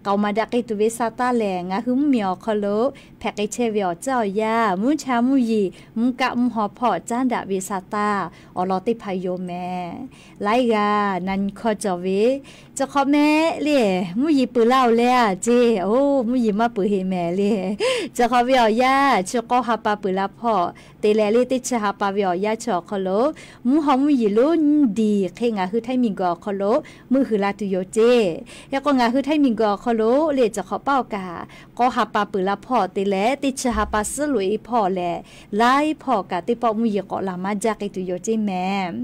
k'aoˍ maˍ daꞈ k'ai tuˬ ve sa taˇ lehˬ, ngaˬ hui mvuhˇmiˬ awˬ hk'aw lo hpehꞈ k'ai chehˇ ve awˬ tcuhˉ awˬ yanˇ, mvuhˇ cha mvuhˇ yeˬ mvuhˇ kaˆ mvuhˇ haw hpawˇ caˉ daꞈ ve sa taˇ awˬ lawn teˇ hpaˍ yoˬ mehˍ. Laiˉ g'aˇ na nyi hkawˇ cawˬ ve, chi hk'awꞈ mehˍ le, mvuhˇ yeˬ peuˬ laˇ-oˬ leh a ceˇ, oˇ mvuhˇ yeˬ maˇ peuˬ heˆ mehˍ le. Chi hk'awꞈ ve awˬ yanˇ chi k'awˇ ha pa peuˬ la hpawˇ te leh le, teˇ chi ha pa ve awˬ yanˇ chi awˬ hk'aw lo mvuhˇ haw mvuhˇ yeˬ lonˉ nyiˇ diˬ hk'e ngaˬ hui Htaiˇ miˬguiˬ awˬ hk'aw lo meuˆ huiˍ la tuˬ yoˬ ceˇ. Hk'e k'o, ngaˬ hui Htaiˇ miˬguiˬ awˬ hk'aw lo le, chi hk'awꞈ paˉ awˬ kaꞈ k'awˇ ha pa peuˬ la hpawˇ te leh teˇ chi ha pa suhˉ loꞈ-e hpawˇ lehˬ, laiˉ hpawˇ kaꞈ teˇ pawˆ mvuhˇ yeˬ k'awꞈ laˬ maˇ jaˇ k'ai tuˬ yoˬ ceˇ mehˍ.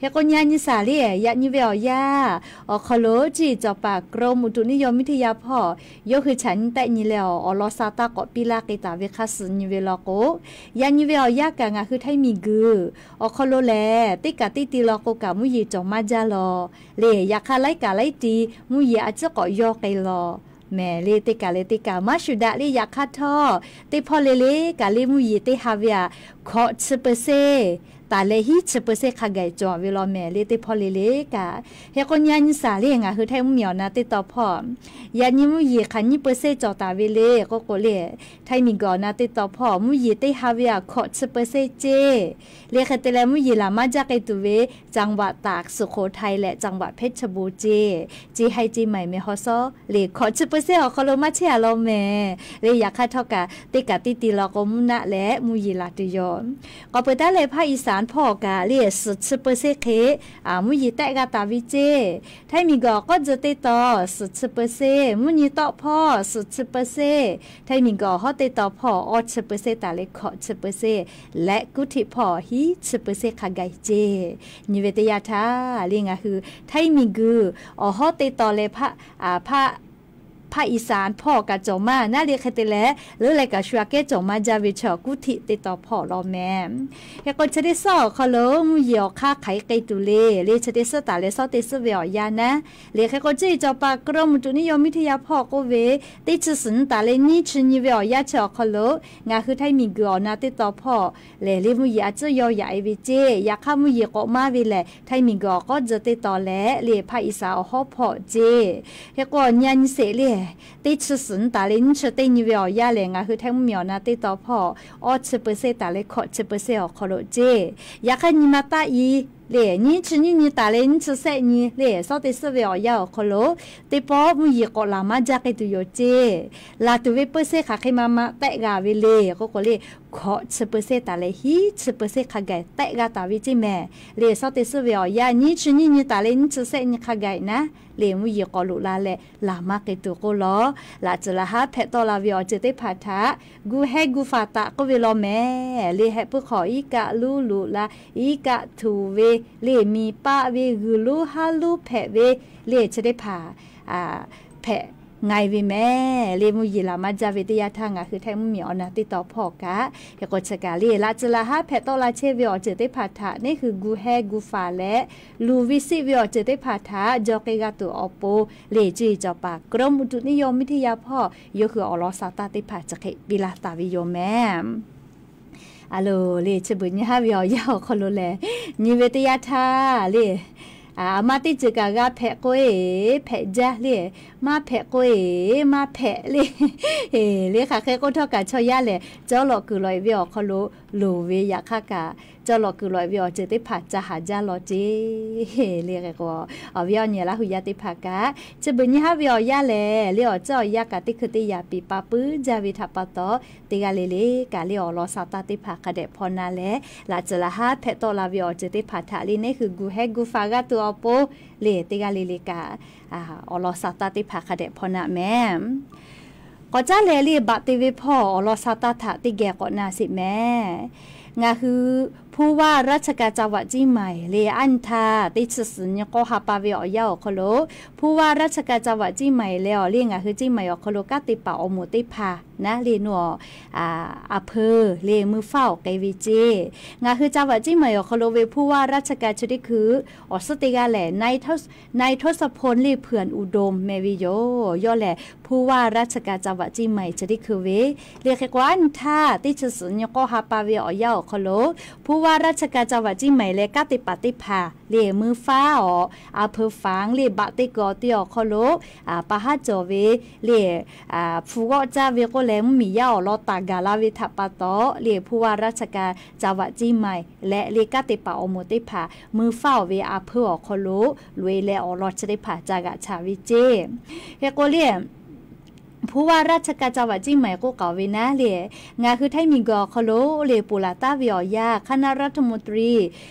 Hk'e k'o, nyi a nyi shaˍ le, yaꞈ nyi ve awˬ yanˇ awˬ hk'aw lo cuˇ yiˍ cawˬ paˍ กรมอุตุนิยมวิทยา hpawˇ yawˇ hui chaꞈ nyi tehˆ nyi leh awˬ lawn sa taˇ k'awꞈ piˇ laˇ k'ai taˍ ve hk'a suhˍ nyi ve law k'o, yaꞈ nyi ve awˬ yanˇ kaꞈ ngaˬ hui Htaiˇ miˬguiˬ awˬ hk'aw lo lehˬ, teˇ kaꞈ teˇ ti law k'o kaꞈ mvuhˇ yeˬ cawˬ maˇ jaˇ law le. Yaꞈ hk'aˇ, laiˉ kaꞈ laiˉ ti mvuhˇ yeˬ a ciˉ k'awꞈ yawˇ k'ai law mehˍ le. Teˇ kaꞈ leh teˇ kaꞈ maˇ shuˍ daꞈ le. Yaꞈ hk'aˇ htawˇ, teˇ hpawˇ le le kaꞈ le mvuhˇ yeˬ teˇ ha ve aꞈ hkawꞈ chi เปอร์เซ็นต์ taˍ leh hiˉ chi เปอร์เซ็นต์ hk'a gaˬ cawˬ ve law mehˍ le. Teˇ hpawˇ le le kaꞈ, hk'e k'o, nyi a nyi shaˍ le, ngaˬ hui Htaiˇ mvuhˇmiˬ awˬ na teˇ taw hpawˇ yaꞈ nyi mvuhˇ yeˬ hk'aˬ nyiˇ เปอร์เซ็นต์ cawˬ taˍ ve le k'oˆ k'o le, Htaiˇ miˬguiˬ awˬ na teˇ taw hpawˇ mvuhˇ yeˬ teˇ ha ve aꞈ hkawꞈ chi เปอร์เซ็นต์ ceˇ. Le hk'e te leh mvuhˇ yeˬ laˬ maˇ jaˇ k'ai tuˬ ve จังหวัดตาก สุโขทัย leh จังหวัดเพชรบูรณ์ ceˇ. Ceˇ haiˬ ceˇ maiˬ meh haw sawˉ le, hkawꞈ chi เปอร์เซ็นต์ awˬ hk'aw lo maˇ chehˇ a law mehˍ le. Yaꞈ hk'aˇ htawˇ kaꞈ teˇ kaꞈ teˇ ti law k'o mvuhˇ naˆ leh mvuhˇ yeˬ laˬ tuˬ yoˬ. K'awꞈ peuˬ taˉ leh ภาคอีสาน hpawˇ kaꞈ le suhˍ chi เปอร์เซ็นต์ hk'e mvuhˇ yeˬ tehˆ g'a taˍ ve ceˇ. Htaiˇ miˬguiˬ awˬ k'awˉ tcuh teˇ taw suhˍ chi เปอร์เซ็นต์, mvuhˇ nyi tawˆ hpawˇ suhˍ chi เปอร์เซ็นต์, Htaiˇ miˬguiˬ awˬ hawˉ teˇ taw hpawˇ awˇ chi เปอร์เซ็นต์ taˍ leh hkawꞈ chi เปอร์เซ็นต์ leh kuˉ htiꞈ hpawˇ hiˉ chi เปอร์เซ็นต์ hk'a gaˬ ceˇ. Nyi ve teˇ yanˇ htaˇ le, ngaˬ hui Htaiˇ miˬguiˬ awˬ hawˉ teˇ taw leh ภาคอีสาน hpawˇ kaꞈ cawˬ maˇ naˉ le. Hk'e te leh leuˉ leh kaꞈ shu aꞈ kehˉ cawˬ maˇ jaˇ ve chi kuˉ htiꞈ teˇ taw hpawˇ law mehˍ. Hk'e k'o, chi teˇ suhˉ awˬ hk'aw lo mvuhˇ yeˬ awˬ hk'aˇ hk'aˬ hk'e k'ai tuˬ le le, chi teˇ suhˉ taˍ leh suhˉ teˇ suhˉ ve awˬ yanˇ naˉ le. Hk'e k'o, cuˇ yiˍ cawˬ paˍ กรมอุตุนิยมวิทยา hpawˇ k'oˆ ve, teˇ chi suhˍ nyi taˍ leh nyiˇ chi nyi ve awˬ yanˇ chi awˬ hk'aw lo ngaˬ hui Htaiˇ miˬguiˬ awˬ na teˇ taw hpawˇ lehˬ le mvuhˇ yeˬ a ciˉ yawˇ yaꞈ-e ve ceˇ. Yaꞈ hk'aˇ mvuhˇ yeˬ k'awꞈ maˇ ve lehˬ, Htaiˇ miˬguiˬ awˬ k'awˉ tcuh teˇ taw leh le ภาคอีสาน awˬ hawˉ hpawˇ ceˇ. Hk'e k'o, nyi a nyi sheˍ le, teˇ chi suhˍ nyi taˍ leh nyiˇ chi teˇ nyi ve awˬ yanˇ lehˬ, ngaˬ hui Htaiˇ mvuhˇmiˬ awˬ na teˇ taw hpawˇ awˇ chi เปอร์เซ็นต์ taˍ leh hkawꞈ chi เปอร์เซ็นต์ awˬ hk'aw lo ceˇ. Yaꞈ hk'aˇ nyi ma taˆ i le, nyiˇ chi nyiˇ nyi taˍ leh nyiˇ chi sehˆ nyi le, suhˉ teˇ suhˉ ve awˬ yanˇ awˬ hk'aw lo teˇ pawˆ mvuhˇ yeˬ k'awꞈ laˬ maˇ jaˇ k'ai tuˬ yoˬ ceˇ. Laˬ tuˬ ve เปอร์เซ็นต์ hk'aˬ hk'e ma ma tehˆ g'a ve le k'oˆ k'o le, hkawꞈ chi เปอร์เซ็นต์ taˍ leh hiˉ chi เปอร์เซ็นต์ hk'a gaˬ tehˆ g'a taˍ ve ceˇ mehˍ le. Suhˉ teˇ suhˉ ve awˬ yanˇ nyiˇ chi nyiˇ nyi taˍ leh nyiˇ chi sehˆ nyi hk'a gaˬ naˉ le, mvuhˇ yeˬ k'awꞈ loꞈ la leh laˬ maˇ k'ai tuˬ k'oˆ law. Laꞈ tcuhˍ laꞈ haˉ hpehꞈ tawˆ la ve awˬ ceuˬ teˇ hpaˍ htaꞈ gu hehˉ gu faˍ taꞈ k'oˆ ve law mehˍ le. Heh puiˉ hk'awꞈ iˉ kaˆ luˉ loꞈ la, iˉ kaˆ htuꞈ ve le, miˬ paˆ ve, g'uiˬ lonˉ haˉ lonˉ hpehꞈ ve le, chi teˇ hpaˍ hpehꞈ nga e ve mehˍ le. Mvuhˇ yeˬ laˬ maˇ jaˇ ve teˇ yanˇ htaˇ ngaˬ hui Htaiˇ mvuhˇmiˬ awˬ na teˇ taw hpawˇ kaꞈ, hk'e k'o chi kaꞈ le, laꞈ tcuhˍ laꞈ haˉ hpehꞈ tawˆ la chehˇ ve awˬ ceuˬ teˇ hpaˍ htaꞈ neˉ hui gu hehˉ gu faˍ leh, luˬ ve siˆ ve awˬ ceuˬ teˇ hpaˍ htaꞈ jaw k'ai g'a tuˬ awˬ pon le, cuˇ yiˍ cawˬ paˍ กรมอุตุนิยมวิทยา hpawˇ yawˇ hui awˬ lawn sa taˇ teˇ hpaˍ chi hk'e piˇ laˇ taˍ ve yoˬ mehˍ. A loˬ le, chi beuꞈ nyi haˉ ve awˬ yanˇ awˬ hk'aw lo lehˬ, nyi ve teˇ yanˇ htaˇ le, a ma teˇ ceuˬ kaꞈ g'a hpehꞈ k'o e hpehꞈ jaˇ le, maˇ hpehꞈ k'o e maˇ hpehꞈ le. Le hk'aˬ hk'e k'oˆ htawˇ kaꞈ chaw yaˇ lehˬ, cawˇ lawꞈ kuiˬ lawꞈ e ve awˬ hk'aw lo loˍ ve, yaꞈ hk'aˇ kaꞈ cawˇ lawꞈ kuiˬ lawꞈ e ve awˬ ceuˬ teˇ hpaˍ ca haˍ jaˇ law ceˇ. Le hk'e k'o, awˬ viˉ awˬ nyi laˇ hui yaˇ teˇ hpaˍ kaꞈ, chi beuꞈ nyi haˉ ve awˬ yanˇ lehˬ le, awˬ ceuˬ awˬ yanˇ kaꞈ teˇ hkui teˇ yaꞈ piˍ pa puiˉ jaˇ ve htaꞈ pa taw, teˇ g'aˇ le le kaꞈ le awˬ lawn sa taˇ teˇ hpaˍ hk'a dehꞈ hpaw na leh, laꞈ tcuhˍ laꞈ haˉ hpehꞈ tawˆ la ve awˬ ceuˬ teˇ hpaˍ htaꞈ le neˉ hui gu hehˉ gu faˍ g'a tuˬ awˬ pon le, teˇ g'aˇ le le kaꞈ awˬ lawn sa taˇ teˇ hpaˍ hk'a dehꞈ hpaw na mehˍ. K'awꞈ caˉ leh le, baꞈ te ve hpawˇ awˬ lawn sa taˇ htaꞈ teˇ geh k'awꞈ na sheˍ mehˍ. Ngaˬ hui ผู้ว่าราชการจังหวัดเชียงใหม่ le, aˉ nyi htaˇ teˇ chi suhˍ nyi k'awˇ ha pa ve awˬ yanˇ awˬ hk'aw lo ผู้ว่าราชการจังหวัดเชียงใหม่ leh awˬ le ngaˬ hui เชียงใหม่ awˬ hk'aw lo kanˉ te paˍ awˬ moˍ teˇ hpaˍ naˉ le, nawˬ a hpeu le, mui faˉ awˬ k'ai ve ceˇ. Ngaˬ hui จังหวัดเชียงใหม่ awˬ hk'aw lo ve ผู้ว่าราชการ chi teˇ hkui awˬ suhˉ teˇ g'aˇ lehˬ, นายทศพล le, เผื่อนอุดม meh ve yoˬ. Yawˇ lehˬ ผู้ว่าราชการจังหวัดเชียงใหม่ chi teˇ hkui ve le. Hk'e k'o, aˉ nyi htaˇ teˇ chi suhˍ nyi k'awˇ ha pa ve awˬ yanˇ awˬ awˬ hk'aw lo ผู้ว่าราชการจังหวัดเชียงใหม่ leh kanˉ te paˍ teˇ hpaˍ lehˬ, mui faˉ awˬ a hpeu faˍ lehˬ, baꞈ te kuiˬ awˬ te awˬ hk'aw lo pa haˉ cawˬ ve lehˬ, hpu g'awˆ caˇ ve k'oˆ leh mvuhˇmiˬ yaˇ awˬ lawn taˍ gaˬ la ve htaꞈ pa taw lehˬ, ผู้ว่าราชการจังหวัดเชียงใหม่ leh lehˬ kanˉ te paˍ awˬ moˍ teˇ hpaˍ mui faˉ awˬ ve a hpeu awˬ hk'aw lo loꞈ-e leh awˬ lawn chi teˇ hpaˍ ca g'aꞈ chaˍ ve ceˇ. Hk'e k'o lehˬ, ผู้ว่าราชการจังหวัดเชียงใหม่ k'oˆ k'aoˍ ve naˉ lehˬ, ngaˬ hui htaiˇ miˬguiˬ awˬ hk'aw lo lehˬ, ponˬ laˬ taˉ ve awˬ yanˇ คณะรัฐมนตรี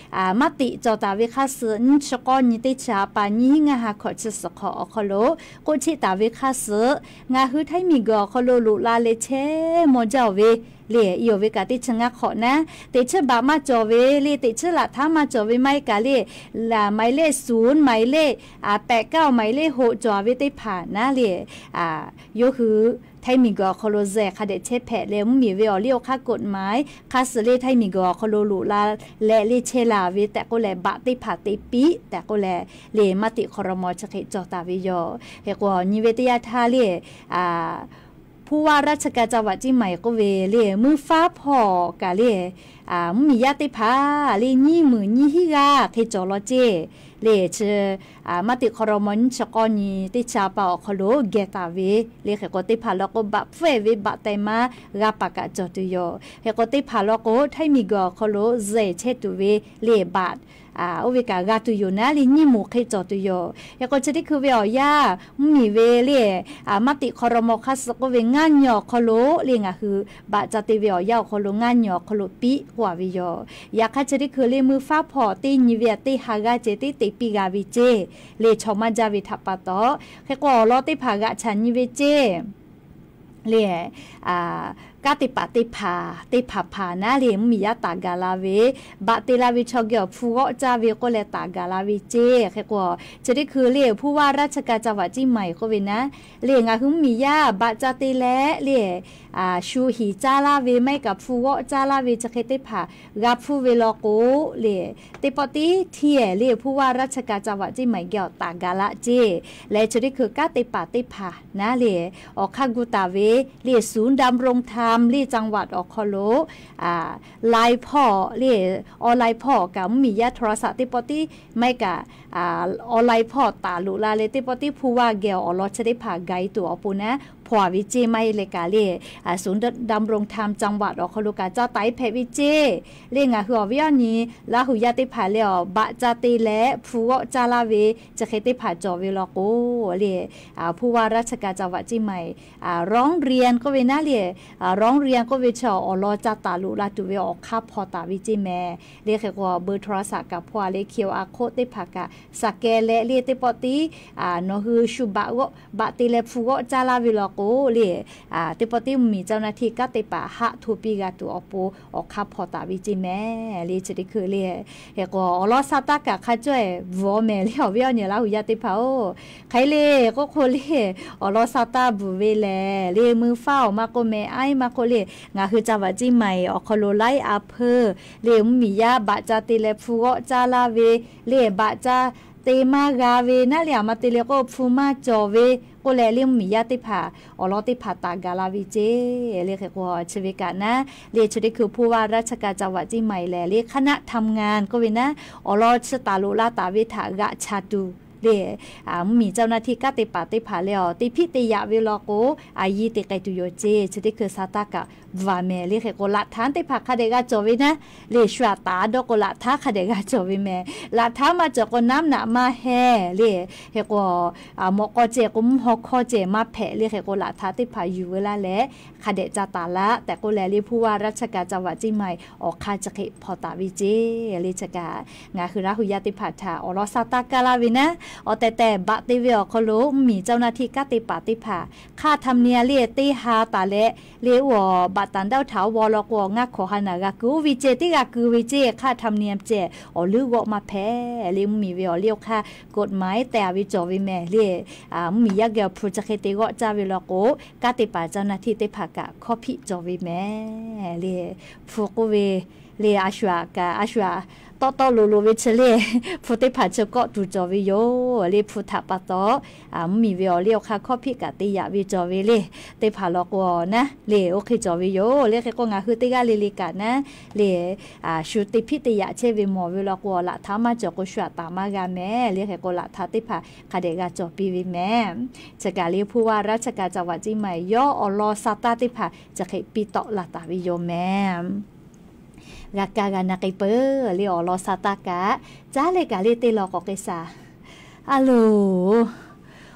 maˇ tiꞈ cawˬ taˍ ve hk'aˇ suh nyiˇ chi k'awˇ nyi teˇ chi ha pa nyiˇ hinˉ ngaˇ ha hkawꞈ chi suhˍ hk'awꞈ awˬ hk'aw lo k'oˆ cheˆ taˍ ve hk'aˇ suh, ngaˬ hui htaiˇ miˬguiˬ awˬ hk'aw lo loꞈ la leh chehˇ maw jaˇ-oˬ ve lehˬ, i awˬ ve kaꞈ teˇ chi ngaˇ hk'awꞈ naˉ, teꞈ chiˉ baꞈ maˇ cawˬ ve lehˬ, teꞈ chiˉ laꞈ htaˇ maˇ cawˬ ve maˇ heˆ kaꞈ lehˬ, หมายเลขศูนย์ หมายเลขแปดเก้า หมายเลขหก cawˬ ve teˇ hpaˍ naˉ lehˬ, yawˇ hui htaiˇ miˬguiˬ awˬ hk'aw lo zehˬ hk'a dehꞈ chehˇ hpehꞈ leh, mvuhˇmiˬ ve awˬ liˇ awˬ hk'aˇ กฎหมาย hk'aˇ suh lehˬ htaiˇ miˬguiˬ awˬ hk'aw lo loꞈ la leh lehˬ chehˇ la ve tehꞈ k'oˆ leh, baꞈ teˇ hpaˍ te piˇ tehꞈ k'oˆ leh lehˬ, maˇ tiꞈ hk'aw raw maw chi hk'e cawˬ taˍ ve yoˬ. Hk'e k'o nyi ve teˇ yanˇ htaˇ lehˬ, ผู้ว่าราชการจังหวัดเชียงใหม่ k'oˆ ve lehˬ, mui faˉ hpawˇ kaꞈ lehˬ, mvuhˇmiˬ yaˇ teˇ hpaˍ lehˬ nyiˇ meunˍ nyiˇ hinˉ g'aˇ hk'e cawˬ law ceˇ. Lehˬ chi maˇ tiꞈ hk'aw raw maw nyiˇ chi k'awˇ nyi teˇ chi ha pa awˬ hk'aw lo geh taˍ ve lehˬ, hk'e k'o teˇ hpaˍ law k'o, baꞈ hpfuhˇ-e ve baꞈ teh maˇ g'a paˍ kaꞈ cawˬ tuˬ yoˬ. Hk'e k'o teˇ hpaˍ law k'o, htaiˇ miˬguiˬ awˬ hk'aw lo zehˬ chehˇ tuˬ ve lehˬ, baꞈ oˇ ve kaꞈ g'a tuˬ yoˬ naˉ lehˬ, nyiˇ moˍ hk'e cawˬ tuˬ yoˬ. Hk'e k'o chi teˇ hkui ve awˬ yanˇ, mvuhˇmiˬ ve lehˬ, maˇ tiꞈ hk'aw raw maw hk'aˇ suh k'oˆ ve ngaˇ nyi awˬ hk'aw lo lehˬ, ngaˬ hui baꞈ ca te ve awˬ yanˇ awˬ hk'aw lo ngaˇ nyi awˬ hk'aw lo piˇ k'oˆ a ve yoˬ. Yaꞈ hk'aˇ chi teˇ hkui lehˬ, mui faˉ hpawˇ teˇ nyi ve teˇ ha g'aˇ ceh teˇ te piˇ g'a ve ceˇ. Lehˬ chaw maˇ jaˇ ve htaꞈ pa taw, hk'e k'o awˬ lawn teˇ hpaˍ g'aꞈ chaˍ nyi ve ceˇ. Lehˬ, kanˉ te paˍ teˇ hpaˍ teˇ hpaˍ hpaˍ naˉ lehˬ, mvuhˇmiˬ yaˇ taˍ gaˬ la ve, baꞈ te la ve chaw geh awˬ hpu g'awˆ caˇ ve k'oˆ leh taˍ gaˬ la ve ceˇ. Hk'e k'o chi teˇ hkui lehˬ, ผู้ว่าราชการจังหวัดเชียงใหม่ k'oˆ ve naˉ lehˬ, ngaˬ hui mvuhˇmiˬ yaˇ baꞈ ca te leh lehˬ, shu hiˍ caˇ laˇ ve maˇ heˆ kaꞈ hpu g'awˆ caˇ laˇ ve chi hk'e teˇ hpaˍ g'a hpfuhˇ ve law k'o lehˬ, teˇ pawˆ tiˉ hteˇ-ehˍ lehˬ, ผู้ว่าราชการจังหวัดเชียงใหม่ geh awˬ taˍ gaˬ la ceˇ. Lehˬ chi teˇ hkui kanˉ te paˍ teˇ hpaˍ naˉ lehˬ, awˬ hk'aˇ gu taˍ ve lehˬ, ศูนย์ดำรงธรรม lehˬ จังหวัด awˬ hk'aw lo lai hpawˇ lehˬ, online hpawˇ kaꞈ mvuhˇmiˬ yaˇ โทรศัพท์ teˇ pawˆ tiˉ maˇ heˆ kaꞈ online hpawˇ taˍ loꞈ la leh, teˇ pawˆ tiˉ ผู้ว่า geh awˬ lawn chi teˇ hpaˍ gaˬ e tuˬ awˬ pon naˉ hpaw a ve ceˇ. Maˇ heˆ leh kaꞈ lehˬ, ศูนย์ดำรงธรรม จังหวัด awˬ hk'aw lo kaꞈ ca taiˍ hpehꞈ ve ceˇ. Lehˬ ngaˬ hui awˬ viˉ awˬ nyi Laˇ huˍ yaˇ teˇ hpaˍ lehˬ, awˬ baꞈ ca te leh hpu g'awˆ caˇ laˇ ve chi hk'e teˇ hpaˍ cawˬ ve law k'o lehˬ, ผู้ว่าราชการจังหวัดเชียงใหม่ ร้องเรียน k'oˆ ve naˉ lehˬ, ร้องเรียน k'oˆ ve chi awˬ lawn ca taˍ loꞈ la tuˬ ve awˬ hk'aˇ hpaw taˍ ve ceˇ mehˍ. Lehˬ hk'e k'o เบอร์โทรศัพท์ kaꞈ hpaw a leh คิวอาร์ โค้ด teˇ hpaˍ kaꞈ สแกน leh lehˬ, teˇ pawˆ tiˉ nawˬ hui shu baꞈ g'awˆ baꞈ te leh hpu g'awˆ caˇ laˇ ve law k'o lehˬ, teˇ pawˆ tiˉ mvuhˇmiˬ เจ้าหน้าที่ kanˉ te paˍ haˆ hto piˇ g'a tuˬ awˬ pon awˬ hk'aˇ hpaw taˍ ve ceˇ mehˍ. Lehˬ chi teˇ hkui lehˬ, hk'e k'o awˬ lawn sa taˇ kaꞈ hk'a cawˇ-e bvuhꞈ-aw mehˍ. Lehˬ awˬ viˉ awˬ nyi Laˇ huˍ yaˇ teˇ hpaˍ-oˬ, hk'e lehˬ k'oˆ hk'o lehˬ, awˬ lawn sa taˇ bvuhꞈ ve lehˬ, lehˬ mui faˉ awˬ maˇ k'oˆ mehˍ, aiˉ maˇ k'oˆ lehˬ, ngaˬ hui จังหวัดเชียงใหม่ awˬ hk'aw lo laiˉ a hpeuˇ lehˬ, mvuhˇmiˬ yaˇ baꞈ ca te leh hpu g'awˆ caˇ laˇ ve lehˬ, baꞈ ca te maˇ g'a ve naˉ lehˬ, aˬ ma te leh k'o hpu maˇ cawˬ ve k'oˆ leh lehˬ, mvuhˇmiˬ yaˇ teˇ hpaˍ awˬ lawn teˇ hpaˍ taˍ gaˬ la ve ceˇ. Lehˬ hk'e k'o chi ve kaꞈ naˉ lehˬ, chi teˇ hkui ผู้ว่าราชการจังหวัดเชียงใหม่ lehˬ, lehˬ คณะทำงาน k'oˆ ve naˉ, awˬ lawn chi taˍ loꞈ la taˍ ve htaꞈ g'aꞈ chaˍ tuˬ lehˬ, mvuhˇmiˬ เจ้าหน้าที่ kanˉ te paˍ teˇ hpaˍ lehˬ, awˬ te hpiˆ te yaꞈ ve law k'o, a yiˇ te k'ai tuˬ yoˬ ceˇ. Chi teˇ hkui sa taˇ kaꞈ bvuhꞈ-a mehˍ. Lehˬ hk'e k'o หลักฐาน teˇ hpaˍ hk'a dehꞈ g'a cawˬ ve naˉ lehˬ, shu aꞈ taˍ dawˇ k'o หลักฐาน hk'a dehꞈ g'a cawˬ ve mehˍ. หลักฐาน maˇ cawˬ k'o น้ำหนัก maˇ heˆ lehˬ, hk'e k'o mawꞈ k'aw ceh k'o mvuhˇ haw hkawˇ ceh maˇ hpehꞈ. Lehˬ hk'e k'o หลักฐาน teˇ hpaˍ yuˬ veu laˇ leh hk'a dehꞈ ca taˍ laˇ tehꞈ k'oˆ leh lehˬ, ผู้ว่าราชการจังหวัดเชียงใหม่ awˬ hk'aˇ chi hk'e hpaw taˍ ve ceˇ. Lehˬ chi kaꞈ ngaˬ hui Laˇ huˍ yaˇ teˇ hpaˍ htaꞈ awˬ lawn sa taˇ kaˇ laˇ ve naˉ, awˬ tehˬ tehˬ baꞈ te ve awˬ hk'aw lo mvuhˇmiˬ เจ้าหน้าที่ kanˉ te paˍ teˇ hpaˍ hk'aˇ ธรรมเนียม lehˬ teˇ ha taˍ leh lehˬ, oˇ baꞈ taˍ daˇ oˇ htaꞈ awˬ baw law k'o, ngaˇ hkawꞈ ha naˬ g'a kuiˬ oˇ ve ceh teˇ g'a kuiˬ ve ceˇ. Hk'aˇ ธรรมเนียม ceh awˬ leuˉ g'awˆ maˇ hpehꞈ. Lehˬ mvuhˇmiˬ ve awˬ liˇ awˬ hk'aˇ กฎหมาย tehˬ a ve cawˬ ve mehˍ. Lehˬ mvuhˇmiˬ yaˇ geh awˬ hpu chi hk'e te g'awˆ caˇ ve law k'o, kanˉ te paˍ เจ้าหน้าที่ teˇ hpaˍ kaꞈ hkawˇ hpiˆ cawˬ ve mehˍ. Lehˬ hpu k'oˆ ve lehˬ, a shu aꞈ kaꞈ a shu aꞈ Tawˆ tawˆ lo lo ve chi le, hpu teˇ hpaˍ chi kawˆ tuˬ cawˬ ve yoˬ le. Hpu htaꞈ pa taw, mvuhˇmiˬ ve awˬ liˇ awˬ hk'aˇ hkawˇ hpiˆ kaꞈ te yaꞈ ve cawˬ ve le. Teˇ hpaˍ law k'o naˉ le, oˇ hk'e cawˬ ve yoˬ le. Hk'e k'o, ngaˬ hui teˇ g'aˇ le le kaꞈ naˉ le, shu te hpiˆ te yaꞈ chehˇ ve mawˬ ve law k'o, laꞈ htaˇ maˇ cawˬ k'o, shu aꞈ taˍ maˇ g'a mehˍ le. Hk'e k'o, laꞈ htaˇ teˇ hpaˍ hk'a dehꞈ g'a cawˬ piˇ ve mehˍ. Chi kaꞈ le, hpu vaˇ raˇ chi kaꞈ caˍ vaꞈ ciˇ ma yawˇ awˬ lawn sa taˇ teˇ hpaˍ chi hk'e piˇ tawˆ la taˍ ve yoˬ mehˍ. G'a kaˇ g'a na k'ai peuˬ le, awˬ lawn sa taˇ kaꞈ caˉ leh kaꞈ le teˇ law k'awꞈ k'ai shaˍ. A loˬ,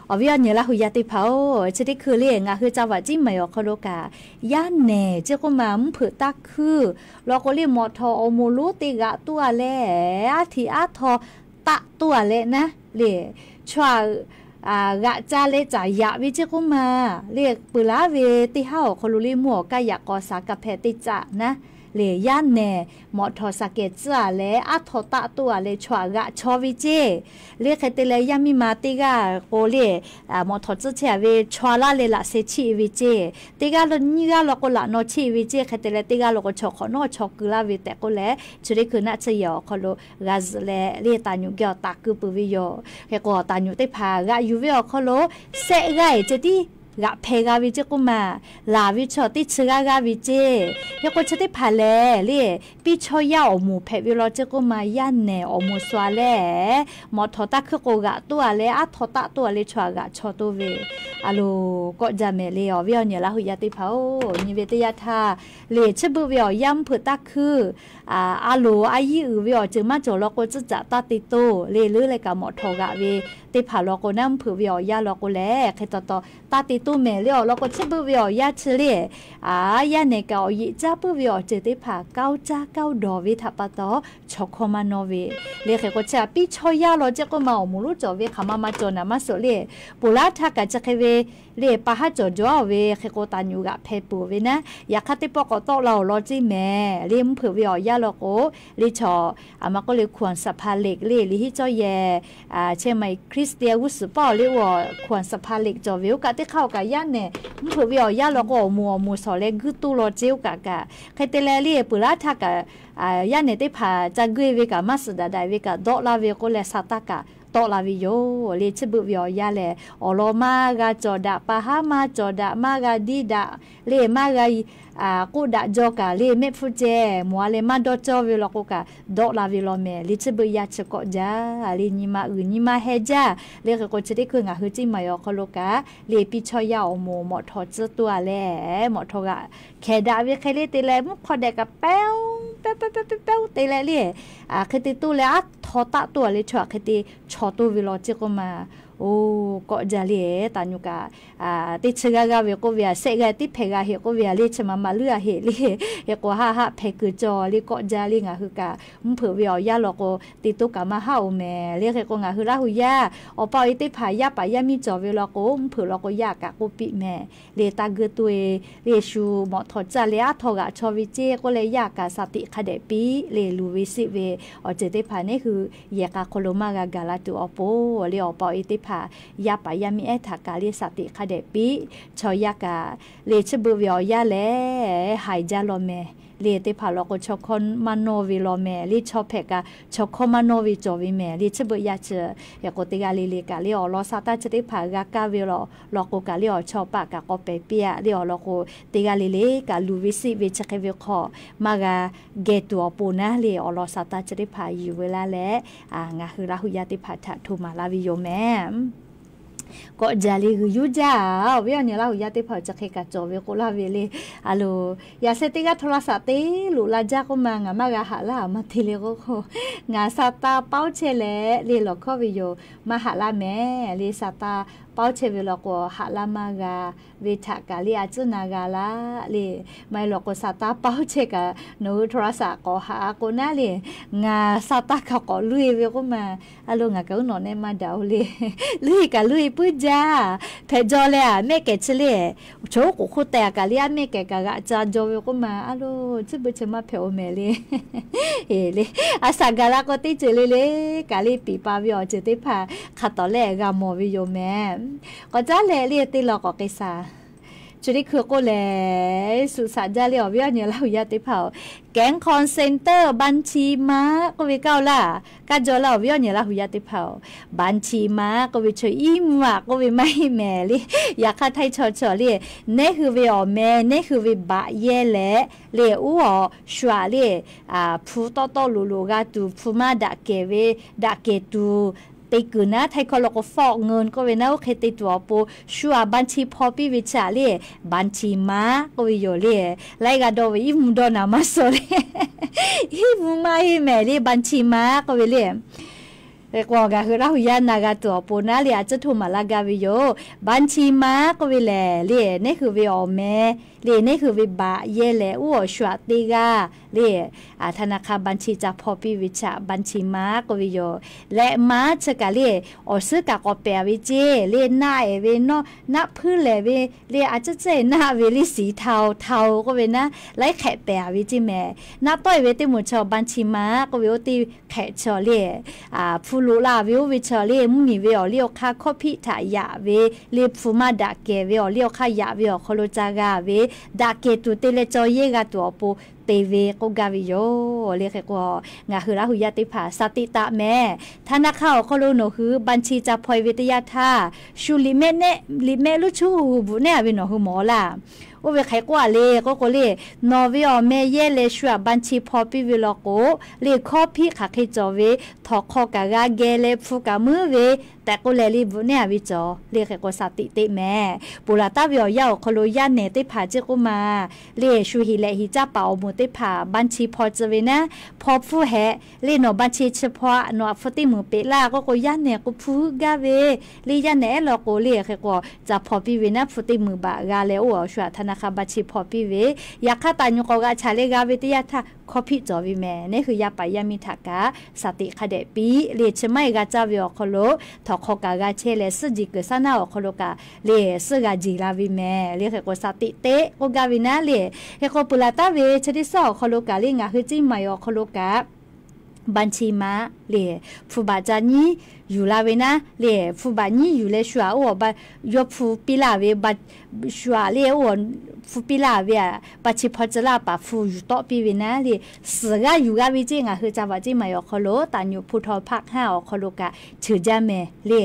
awˬ viˉ awˬ nyi Laˇ hu yaˇ teˇ hpaˍ-oˬ, chi teˇ hkui le ngaˬ hui caˇ vaꞈ ciˉ maˍ awˬ hk'aw lo kaꞈ, yaˇ nehˬ chi k'oˆ ma mvuhˇ hpeuꞈ taˇ hkuiˇ law k'o le, mawꞈ htawˍ awˬ moˍ lonˉ te g'aꞈ toˇ a leh, aˉ htiꞈ aˉ htaw taˆ toˇ a leh naˉ le, chaw aꞈ g'aꞈ ca leh caˍ yaꞈ ve chi k'oˆ ma le, peuˬ laˉ ve teˇ haˉ awˬ hk'aw lo le mvuhˇ awˬ kaˇ yaꞈ k'aw shaˍ ka hpehꞈ teˇ caꞈ naˉ le, yaˇ nehˬ mawꞈ htawˍ shaˍ kehˬ tcuhˉ a leh, aˉ htaw taˆ toˇ a leh chaw aꞈ g'aꞈ chaw ve ceˇ. Le hk'e te leh, yaˇ miˇ ma teˇ g'aˇ k'o le, mawꞈ htawˍ tcuhˉ chehˇ a ve chaw laˇ leh laꞈ sheh chiˆ ve ceˇ. Teˇ g'aˇ nyiˇ g'aˇ law k'o laꞈ naw chiˆ ve ceˇ. Hk'e te leh, teˇ g'aˇ law k'o chaw hk'awꞈ nawˉ chaw keu laˇ ve tehꞈ k'oˆ leh, chi teˇ hkui naˆ tsuhˇ yehˬ awˬ hk'aw lo g'a zuhꞈ leh le, taˍ nyuꞈ geh awˬ taˍ keu peuˬ ve yoˬ. Hk'e k'o, taˍ nyuꞈ teˇ hpaˍ g'aꞈ yuˬ ve awˬ hk'aw lo, shehˆ g'aˇ ehˍ ceh tiˉ g'aꞈ hpeh g'a ve ceˇ k'oˆ ma, laˬ ve chaw teˇ chi g'aˇ g'aˇ ve ceˇ. Hk'e k'o, chi teˇ hpaˍ lehˬ le, piˇ chawˇ yaˇ awˬ moˍ hpehꞈ ve law ceˇ k'oˆ ma, yaˇ nehˬ awˬ moˍ sua leh, mawꞈ htawˍ taˇ hkuiˇ k'o g'aꞈ toˇ a leh, aˉ htaw taˆ toˇ a leh chaw aꞈ g'aꞈ chaw toˇ ve. A loˬ, kawˆ jaˇ mehˍ le, awˬ viˉ awˬ nyi Laˇ hu yaˇ teˇ hpaˍ-oˬ, nyi ve teˇ yanˇ htaˇ le, chi beuꞈ ve awˬ yanˇ mvuhˇ hpeuꞈ taˇ hkuiˇ, a loˍ a yiˇ uiˍ ve awˬ ceuˬ maˇ cawˬ law k'o, tcuhˉ caꞈ taˇ te toˇ le, leuˉ leh kaꞈ mawꞈ htawˍ g'aꞈ ve teˇ hpaˍ law k'o naˉ, mvuhˇ hpeuꞈ ve awˬ yanˇ law k'o lehˬ, hk'e taw taw taˇ te toˇ mehˍ le. Awˬ lawn k'o, chi beuꞈ ve awˬ yanˇ chi le, a, yaˇ nehˬ kaꞈ awˬ yeꞈ caˇ puiˉ ve awˬ ceuˬ teˇ hpaˍ kanˇ caˇ kanˇ dawˬ ve htaꞈ pa taw, chaw hkawˇ maˇ nawˇ ve le. Hk'e k'o, chi aꞈ piˇ chawˇ yaˇ law ceˇ k'oˆ ma, awˬ moˍ lonˉ cawˬ ve hk'aˬ ma ma cawˬ naˍ maˇ suhˍ le. Ponˬ laˉ htaˇ kaꞈ chi hk'e ve le, pa haˉ cawˬ jaw ve hk'e k'o, taˍ nyuꞈ g'aꞈ hpeh peuˬ ve naˉ, yaꞈ hk'aˇ teˇ pawˆ k'awꞈ tawˆ la awˬ lawn ceˇ mehˍ le. Mvuhˇ hpeuꞈ ve awˬ yanˇ law k'o, le chaw, a, maˇ k'oˆ le, ခွန်ဆံဖတ်လိပ် le, liꞈ henˇ cawˇ yehˬ, a, ချင်းမိုင် ခရစ်ယာန် ဝတ်စုံပု le, oˇ ခွန်ဆံဖတ်လိပ် cawˬ ve oˇ kaꞈ teˇ hk'aˇ oˇ kaꞈ yaˇ nehˬ mvuhˇ hpeuꞈ ve awˬ yanˇ law k'o, awˬ moˍ awˬ moˍ shawˍ leh guiˇ toˇ law ceˇ oˇ kaꞈ kaꞈ. Hk'e te leh le, ponˬ laˉ htaˇ kaꞈ, a, yaˇ nehˬ teˇ hpaˍ ca guiˇ ve kaꞈ maˇ suhˍ daꞈ daꞈ ve kaꞈ dawˆ laˇ ve k'oˆ leh, sa taˇ kaꞈ tawˆ la ve yoˬ le. Chi beuꞈ ve awˬ yanˇ lehˬ, awˬ lawn maˇ g'a cawˬ daꞈ, pa haˉ maˇ cawˬ daꞈ, maˇ g'a diˇ daꞈ le, maˇ g'a k'oˆ daꞈ jaw kaꞈ le, mehˆ hpfuhˇ ceh mawˬ a leh maˇ dawˇ cawˇ ve law k'o kaꞈ dawˆ la ve law mehˍ le. Chi beuꞈ yaˇ chi kawˆ jaˇ le, nyi ma uiˍ nyi ma heh jaˇ le. Hk'e k'o, chi teˇ hkui ngaˬ hui ciˉ maˍ awˬ hk'aw lo kaꞈ le, piˇ chawˇ yaˇ awˬ moˍ mawꞈ htawˍ tcuhˉ toˇ a leh, mawꞈ htawˍ g'aꞈ hkehˍ daꞈ ve hk'e le te leh, mvuhˇ hk'aw dehꞈ kaꞈ pew pew pew pew te leh le, a, hk'e te toˇ leh aˉ htaw taˆ toˇ a leh chaw aꞈ hk'e te chaw toˇ ve law ceˇ k'oˆ ma. Oˇ, kawˆ jaˇ le, taˍ nyuꞈ kaꞈ teˇ chi g'aˇ g'aˇ ve k'oˆ ve a, shehˆ g'aˇ tiˉ hpehꞈ g'a heꞈ k'oˆ ve a le, chi ma ma leuˉ a heꞈ le. Hk'e k'o, haˆ haˆ hpehꞈ kuiˬ cawˬ le, kawˆ jaˇ le. Ngaˬ hui kaꞈ mvuhˇ hpeuꞈ ve awˬ yanˇ law k'o, te toˇ kaꞈ maˇ haˆ oˬ mehˍ le. Hk'e k'o, ngaˬ hui Laˇ hu yaˇ awˬ pa awˬ e teˇ hpaˍ yaˇ paˍ yaˇ miˇ cawˬ ve law k'o, mvuhˇ hpeuꞈ law k'o yaˇ kaꞈ k'oˆ piˇ mehˍ le, taˇ guiˇ toˇ e le, shu mawꞈ htawˍ caˇ leh aˉ htaw g'aꞈ chaw ve ceˇ k'oˆ leh, yaˇ kaꞈ shaˍ tiꞈ hk'a dehꞈ piˇ le, luˬ ve siˆ ve awˬ ceuˬ teˇ hpaˍ neˉ hui yehˬ k'a hk'aw lo maˇ g'a gaˬ la tuˬ awˬ pon le, awˬ pa awˬ e teˇ hpaˍ yaˇ paˍ yaˇ miˇ ehˉ htaꞈ kaꞈ le shaˍ tiꞈ hk'a dehꞈ piˇ. Chaw yaˇ kaꞈ le chi beuꞈ ve awˬ yanˇ lehˬ, haiˬ jaˇ law mehˍ le. Teˇ hpaˍ law k'o, chaw hkawˇ maˇ nawˇ ve law mehˍ le. Chaw hpehꞈ kaꞈ chaw hkawˇ maˇ nawˇ ve cawˬ ve mehˍ le. Chi beuꞈ yaˇ chi hk'e k'o, teˇ g'aˇ le le kaꞈ le awˬ lawn sa taˇ chi teˇ hpaˍ g'a kaˇ ve law k'o kaꞈ le, awˬ chawˇ paˆ kaꞈ k'awꞈ pehˍ piˇ a le. Awˬ lawn k'o, teˇ g'aˇ le le kaꞈ luˬ ve siˆ ve chi hk'e ve hk'aw maˇ g'a geh tuˬ awˬ pon naˉ le, awˬ lawn sa taˇ chi teˇ hpaˍ yuˬ ve laˇ leh, ngaˬ hui Laˇ hu yaˇ teˇ hpaˍ htaꞈ hto maˍ laˇ ve yoˬ mehˍ. Kawˆ jaˇ le, g'uiˬ yuˇ jaˇ. Awˬ viˉ awˬ nyi Laˇ hu yaˇ teˇ hpaˍ chi hk'e kaꞈ cawˬ ve k'oˆ laˇ ve le. A loˬ, yaꞈ sheh teˇ g'aˇ โทรศัพท์ te loꞈ la jaˇ k'oˆ ma, ngaˬ maˇ g'a haꞈ laˇ a ma te le k'oˆ k'o, ngaˬ sa taˇ paoˉ chehˇ leh le lawˬ hkawˇ ve yoˬ. Maˇ haꞈ laˇ mehˍ le, sa taˇ paoˉ chehˇ ve law k'o haꞈ laˇ maˇ g'a ve htaꞈ kaꞈ le, a tcuhˉ na g'a laˇ le. Maˇ heˆ law k'o, sa taˇ paoˉ chehˇ kaꞈ nawˬ hui โทรศัพท์ k'awꞈ haꞈ a k'o naˉ le, ngaˬ sa taˇ kaꞈ k'awꞈ loˇ e ve k'oˆ ma. A loˬ, ngaˬ kaꞈ uˉ nawꞈ nehˆ maˇ daꞈ oˬ le. Loˇ e kaꞈ loˇ e puiˉ jaˇ. Hpehꞈ jaw leh a mehˆ kehˬ chi le, choˉ k'oˍ hk'oˆ teh a kaꞈ le, a mehˆ kehˬ kaꞈ g'aꞈ ca jaw ve k'oˆ ma. A loˬ, chi beuꞈ chi maˇ hpehꞈ oˬ mehˍ le. E le, a shaꞈ gaˬ la k'o teˇ ceuˬ le le kaꞈ le, piˍ pa ve awˬ ceuˬ teˇ hpaˍ hk'a tawˍ lehˆ g'a mawˬ ve yoˬ mehˍ. K'awꞈ caˉ leh le teˇ law k'awꞈ k'ai shaˍ. Chi teˇ hkui k'oˆ lehˬ, suhˍ shaꞈ jaˇ le awˬ viˉ awˬ nyi Laˇ huˍ yaˇ teˇ hpaˍ-oˬ, แก๊งคอลเซ็นเตอร์ บัญชีม้า k'oˆ ve kaˇ-oˬ laˇ. Kaˇ jaw laˇ awˬ viˉ awˬ nyi Laˇ huˍ yaˇ teˇ hpaˍ-oˬ, บัญชีม้า k'oˆ ve chaw iˉ mvuhˇ aꞈ k'oˆ ve maˇ heˆ mehˍ le. Yaꞈ hk'aˇ htaiˇ chaw chaw le, neˉ hui ve awˬ meh, neˉ hui ve baꞈ yehˇ leh le, uˉ awˬ shu aꞈ le, hpu tawˆ tawˆ loꞈ loꞈ g'a tuˬ, hpu maˇ daꞈ kehˬ ve, daꞈ kehˬ tuˬ te kuiˬ naˉ, htaiˇ hkawˇ lo k'o ฟอกเงิน k'oˆ ve naˉ, oˇ hk'e te tuˬ awˬ pon shu aꞈ บัญชี hpaw piˇ ve chi aꞈ le, บัญชีม้า k'oˆ ve yoˬ le. Laiˉ g'a dawˇ ve iˉ mvuhˇ dawˇ naˍ maˇ suh le. Iˉ mvuhˇ maˇ heˆ mehˍ le, บัญชีม้า k'oˆ ve le. Hk'e k'o ngaˬ hui Laˇ huˍ yaˇ na g'a tuˬ awˬ pon naˉ le, a ciˉ htoˇ maˍ laˇ gaˇ ve yoˬ. บัญชีม้า k'oˆ ve lehˬ le, neˉ hui ve awˬ meh le, neˉ hui ve baꞈ yehˇ leh uˉ awˬ shu aꞈ te g'a le, ธนาคาร บัญชี ca hpaw piˇ ve chi aꞈ บัญชีม้า k'oˆ ve yoˬ. Leh maˇ chi kaꞈ le, awˬ suhˉ kaꞈ k'awꞈ pehˍ ve ceˇ le, naˆ ehˍ ve, naˆ hpuiˇ lehˍ ve le, a ciˉ ciˉ naˆ ve le, สีเทา เทา k'oˆ ve naˉ, laiˉ hk'ehꞈ pehˍ ve ceˇ mehˍ. Naˆ tawˆ e ve teˇ moˍ chi บัญชีม้า k'oˆ ve oˇ teˇ hk'ehꞈ chi le, hpu loꞈ la ve oˇ ve chi le, mvuhˇmiˬ ve awˬ liˇ awˬ hk'aˇ hkawˇ hpiˆ htaꞈ yaꞈ ve le, hpu maˇ daꞈ kehˬ ve awˬ liˇ awˬ hk'aˇ yaꞈ ve awˬ hk'aw lo ca g'a ve, daꞈ kehˬ tuˬ te leh caw yehˇ g'a tuˬ awˬ pon te ve k'oˆ gaˇ ve yoˬ le. Hk'e k'o ngaˬ hui Laˇ huˍ yaˇ teˇ hpaˍ สติ taꞈ mehˍ. ธนาคาร awˬ hk'aw lo nawˬ hui บัญชี ca hpaw e ve teˇ yanˇ htaˇ, shu liꞈ mehˆ, liꞈ mehˆ luˇ chuˉ hui bvuhꞈ nehˉ a ve nawˬ hui mawˬ laˇ. Oˇ ve hk'e k'oˆ a le k'oˆ k'o le, nawˬ ve awˬ meh yehˇ leh shu aꞈ บัญชี hpaw piˇ ve law k'o le, hkawˇ hpiˆ hk'aˬ hk'e cawˬ ve, htawnˍ hk'aw kaꞈ g'a geh leh hpu kaꞈ muiˉ ve tehꞈ k'oˆ leh le bvuhꞈ nehˉ a ve cawˬ le. Hk'e k'o สติ teꞈ mehˍ. Ponˬ laˬ taˍ ve awˬ yanˇ awˬ hk'aw lo yaˇ nehˬ teˇ hpaˍ ceˇ k'oˆ ma le, shu heˍ lehꞈ heˍ caˇ paˍ awˬ moˍ teˇ hpaˍ บัญชี hpaw tcuh ve naˉ, hpaw hpfuhˇ hehꞈ le, nawˬ บัญชี chi hpaw aꞈ nawˬ aꞈ hpu teˇ meunˍ peꞈ laˇ k'oˆ k'o, yaˇ nehˬ k'o hpu huˉ gaˇ ve le, yaˇ nehˬ ehˉ law k'o le, hk'e k'o ca hpaw piˇ ve naˉ, hpu teˇ meunˍ baꞈ g'a leh oˇ awˬ shu aꞈ ธนาคาร บัญชี hpaw piˇ ve. Yaꞈ hk'aˇ taˍ nyuꞈ k'awꞈ g'a chaꞈ leh g'a ve teˇ yanˇ htaˇ hkawˇ hpiˆ cawˬ ve mehˍ. Neˉ hui yaˇ paˍ yaˇ miˇ htaꞈ kaꞈ สติ hk'a dehꞈ piˇ le. Chi maˇ heˆ g'a caˇ ve awˬ hk'aw lo htawnˍ hk'aw kaꞈ g'a chehˇ leh, suhˉ jeˬ kuiˬ saˉ naˆ awˬ hk'aw lo kaꞈ le suhˉ g'a jeˬ la ve mehˍ le. Hk'e k'o สติ teꞈ k'oˆ gaˇ ve naˉ le. Hk'e k'o ponˬ laˬ taˍ ve chi teˇ suhˉ awˬ hk'aw lo kaꞈ le ngaˬ hui ceˇ maˍ awˬ hk'aw lo kaꞈ บัญชีม้า le, hpu baꞈ ca nyiˉ yuˬ la ve naˉ le, hpu baꞈ nyiˉ yuˬ leh shu aꞈ oˇ awˬ ba yawˇ hpu piˇ laˇ ve, shu aꞈ le oˇ hpu piˇ laˇ ve aꞈ บัญชี hpaw tcuh laˇ paˍ hpu yuˬ tawˆ piˇ ve naˉ le, suhˍ g'aˇ yuˬ g'a ve ceˇ ngaˬ hui ca vaꞈ ceˇ maˍ awˬ hk'aw lo taˍ nyuꞈ ภูทรภาคห้า awˬ hk'aw lo kaꞈ ceuˬ jaˇ mehˍ le.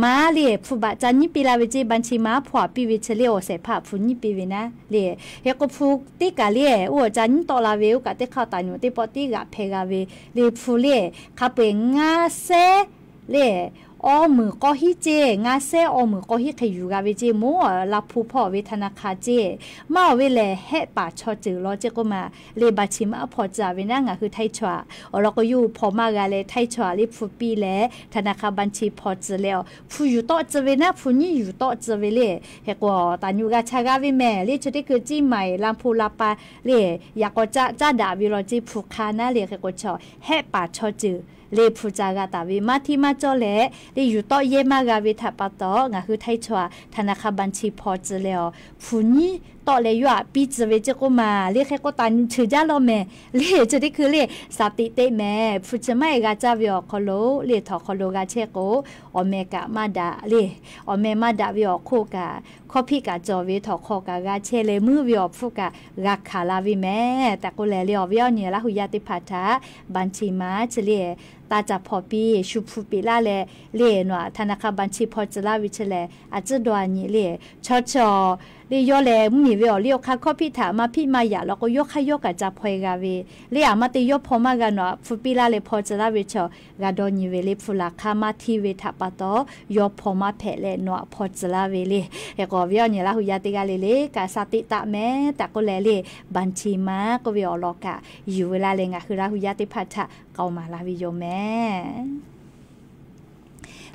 Maˉ le hpu baꞈ ca nyiˉ piˇ la ve ceˇ บัญชีม้า hpu aꞈ piˇ ve chi le awˬ shehˍ hpaˇ hpu nyiˉ piˇ ve naˉ le. Hk'e k'o hpu teˇ kaˬ le oˇ awˬ ca nyiˉ tawˆ la ve oˇ kaꞈ teˇ hk'aˇ taˍ nyuꞈ teˇ pawˆ tiˉ g'aꞈ hpehˇ g'a ve le. Hpu le hk'a peu-eˬ ngaˇ sehˉ le awˇ meunˍ k'awˇ hiˉ ceˇ, ngaˇ sehˉ awˇ meunˍ k'awˇ hiˉ hk'e yuˬ g'a ve ceˇ moˉ laˇ hpu hpawˇ ve ธนาคาร ceˇ. Maˇ awˬ ve lehˬ hehˆ paˍ chaw ceuˬ law ceˇ k'oˆ ma le บัญชีม้า hpaw tcuh ve naˉ ngaˬ hui htaiˇ chaw aꞈ awˬ lawn k'o yawˇ hui hpaw maˇ g'a leh htaiˇ chaw aꞈ le hpu piˇ leh ธนาคาร บัญชี hpaw tcuh leh awˬ hpu yuˬ tawˆ tcuh ve naˉ, hpu nyiˉ yuˬ tawˆ tcuh ve le. Hk'e k'o taˍ nyuꞈ g'a cha g'a ve mehˍ le. Chi teˇ hkui ceˇ maˍ eˬ laˇ hpu la pa le yaꞈ k'aw caˆ caˉ daꞈ ve law ceˇ hpu hk'a naˉ le. Hk'e k'o chaw hehˆ paˍ chaw ceuˬ le hpu ca g'a taˍ ve maˇ htiˇ maˇ cawˇ leh le yuˬ tawˆ yehˇ maˇ g'a ve htaꞈ pa taw ngaˬ hui htaiˇ chaw aꞈ ธนาคาร บัญชี hpaw tcuh leh awˬ hpu nyiˉ tawˆ leh yawˇ aꞈ piˇ tcuh ve ceˇ k'oˆ ma le. Hk'e k'o taˍ nyuꞈ ceuˬ jaˇ law mehˍ le. Chi teˇ hkui le สติ teꞈ mehˍ. Hpu chi maˇ heˆ g'a caˇ ve awˬ hk'aw lo le htawnˍ hk'aw lo g'a chehˇ k'o awˬ meh kaꞈ maˇ daꞈ le. Awˬ meh maˇ daꞈ ve awˬ hk'oˆ kaꞈ hkawˇ hpiˆ kaꞈ cawˬ ve htawnˍ hk'aw kaꞈ g'a chehˇ leh muiˉ ve awˬ hpfuhˇ kaꞈ g'a hkanˍ la ve mehˍ tehꞈ k'oˆ leh le awˬ viˉ awˬ nyi Laˇ huˍ yaˇ teˇ hpaˍ htaꞈ บัญชีม้า chi le taˇ ca hpaw piˇ, shu hpu peꞈ laˇ leh le nawˬ aꞈ ธนาคาร บัญชี hpaw tcuh laˇ ve chi lehˬ a tcuhˉ dawˇ a nyi le. Chaw chaw le yawˇ lehˬ mvuhˇmiˬ ve awˬ liˇ awˬ hk'aˇ hkawˇ hpiˆ htaꞈ maˇ hpiˆ maˇ yaꞈ law k'o yawˇ hk'aˇ yawˇ kaꞈ ca hpaw e g'a ve le. Aˬ maˇ te yawˇ hpaw maˇ g'a nawˬ aꞈ hpu piˇ laˇ leh hpaw tcuh laˇ ve chaw g'a dawˇ nyi ve le. Hpu laˬ hk'aˇ maˇ htiˇ ve htaꞈ pa taw yawˇ hpaw maˇ hpehꞈ leh nawˬ aꞈ hpaw tcuh laˇ ve le. Hk'e k'o awˬ viˉ awˬ nyi Laˇ huˍ yaˇ teˇ g'aˇ le le kaꞈ สติ taꞈ mehˍ tehꞈ k'oˆ leh le บัญชีม้า k'oˆ ve awˬ lawn kaꞈ yuˬ ve laˇ leh ngaˬ hui Laˇ huˍ yaˇ teˇ hpaˍ htaꞈ k'aoˍ maˍ laˇ ve yoˬ mehˍ.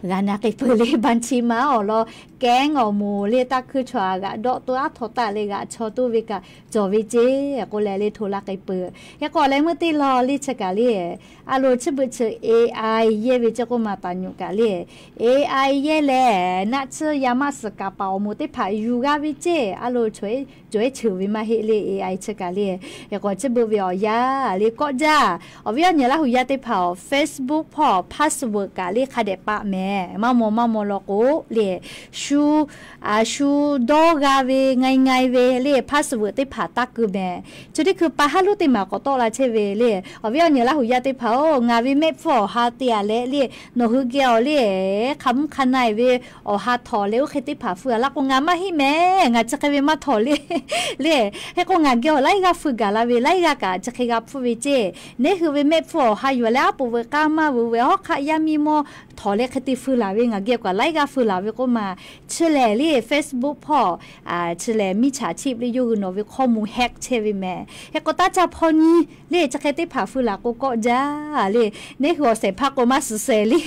G'a na k'ai peuˬ le บัญชีม้า awˬ lawn แก๊ง awˬ moˍ le taˇ hkuiˇ chaw aꞈ g'aꞈ dawˆ toˇ aˉ htaw taˆ leh g'aꞈ chaw toˇ ve kaꞈ cawˬ ve ceˇ k'oˆ leh le hto la k'ai peuˬ. Hk'e k'o leh meuˇ teˇ law le chi kaꞈ le a lo chi beuꞈ chi A I yehˇ ve ceˇ k'oˆ ma taˍ nyuꞈ kaꞈ le A I yehˇ leh naˆ tsuhˇ yaˇ maˆ suhˍ kaˍ paˍ awˬ moˍ teˇ hpaˍ yuˬ g'a ve ceˇ a lo cawˬ ehˉ ceuˬ ve maˇ heˆ le. A I chi kaꞈ le hk'e k'o chi beuꞈ ve awˬ yaˇ le kawˆ jaˇ. Awˬ viˉ awˬ nyi Laˇ huˍ yaˇ teˇ hpaˍ awˬ Facebook hpawˇ password kaꞈ le hk'a dehꞈ paˆ mehˍ. Maˇ maw maˇ maw law k'o le shu shu, shu dawˇ g'a ve ngai ngai ve le password teˇ hpaˍ taˇ keu mehˍ. Chi teˇ hkui pa haˉ lonˉ teˇ maˬ k'awꞈ tawˆ la chehˇ ve le. Awˬ viˉ awˬ nyi Laˇ huˍ yaˇ teˇ hpaˍ-oˬ, ngaˬ ve mehˆ hpfuhˇ awˬ ha te-a leh le, nawˬ hui geh awˬ le, hk'a mvuhˇ hk'a na-e ve awˬ ha htawnˍ leh oˇ hk'e teˇ hpaˍ feu-a laˇ k'o, ngaˬ maˇ heˆ mehˍ. Ngaˬ chi hk'e ve maˇ htawnˍ le. Le, hk'e k'o ngaˬ geh awˬ laiˉ g'aˇ feu gaˬ la ve, laiˉ g'aˇ kaꞈ chi hk'e g'a hpfuhˇ ve ceˇ. Neˇ hui ve mehˆ hpfuhˇ awˬ ha yuˬ leh aˉ poꞈ veuꞈ k'aˇ maˇ veuꞈ ve, hawˉ hk'aˆ yaˇ miˇ mawˇ htawnˍ leh hk'e te feu laˬ ve, ngaˬ geh kaꞈ laiˉ g'aˇ feu laˬ ve k'oˆ ma. Chi lehˬ le Facebook hpawˇ, chi lehˬ มิจฉาชีพ le yawˇ hui nawˬ ve ข้อมูล hack chehˇ ve mehˍ. Hk'e k'o taˇ caˇ hpawˇ nyi le, chi hk'e teˇ hpaˍ feu laˬ k'o kawˆ jaˇ le. Neˇ hui awˬ shehˍ hpaˇ k'o maˇ suhˍ shehˍ le.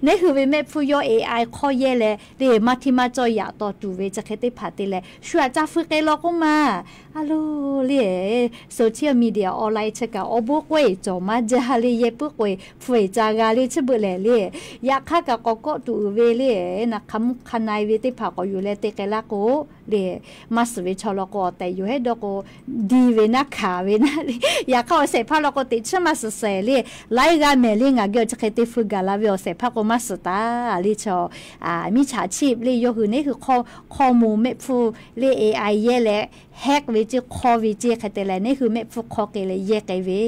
Neˇ hui ve mehˆ hpfuhˇ yawˇ A I hk'awˇ yehˇ leh le, maˇ htiˇ maˇ cawˇ yaꞈ taw tuˬ ve chi hk'e teˇ hpaˍ te leh shu aꞈ ca feu k'ai law k'oˆ ma. A lo le, social media online chi kaꞈ awˬ bon k'oˆ-e cawˬ maˇ jaˇ le, yehˬ puiˉ k'oꞈ-e hpu-e ca g'a le chi beuꞈ lehˬ le. Yaꞈ hk'aˇ kaꞈ k'awꞈ kawˆ tuˬ uiˍ ve le, na hk'a mvuhˇ hk'a na-e ve teˇ hpaˍ k'awꞈ yuˬ leh te k'ai laˇ k'o le, maˇ suhˍ ve chaw law k'o awˬ tehˬ yoˬ hehˉ dawˇ k'o, diˇ ve naˇ hkanˍ ve naˇ le. Yaꞈ hk'aˇ awˬ shehˍ hpaˇ law k'o teꞈ chiˉ maˇ suhˍ shehˍ le. Laiˉ g'aˇ mehˍ le, ngaˬ geh awˬ chi hk'e te feu gaˬ la ve awˬ shehˍ hpaˇ k'o maˇ suhˍ taˍ le. Chaw มิจฉาชีพ le yawˇ hui neˇ hui ข้อมูล mehˆ hpfuhˇ le A I yehˇ leh hack ve ceˇ, hk'awˇ ve ceˇ hk'e te leh neˇ hui mehˆ hpfuhˇ hk'awˇ k'ai leh yehˇ k'ai ve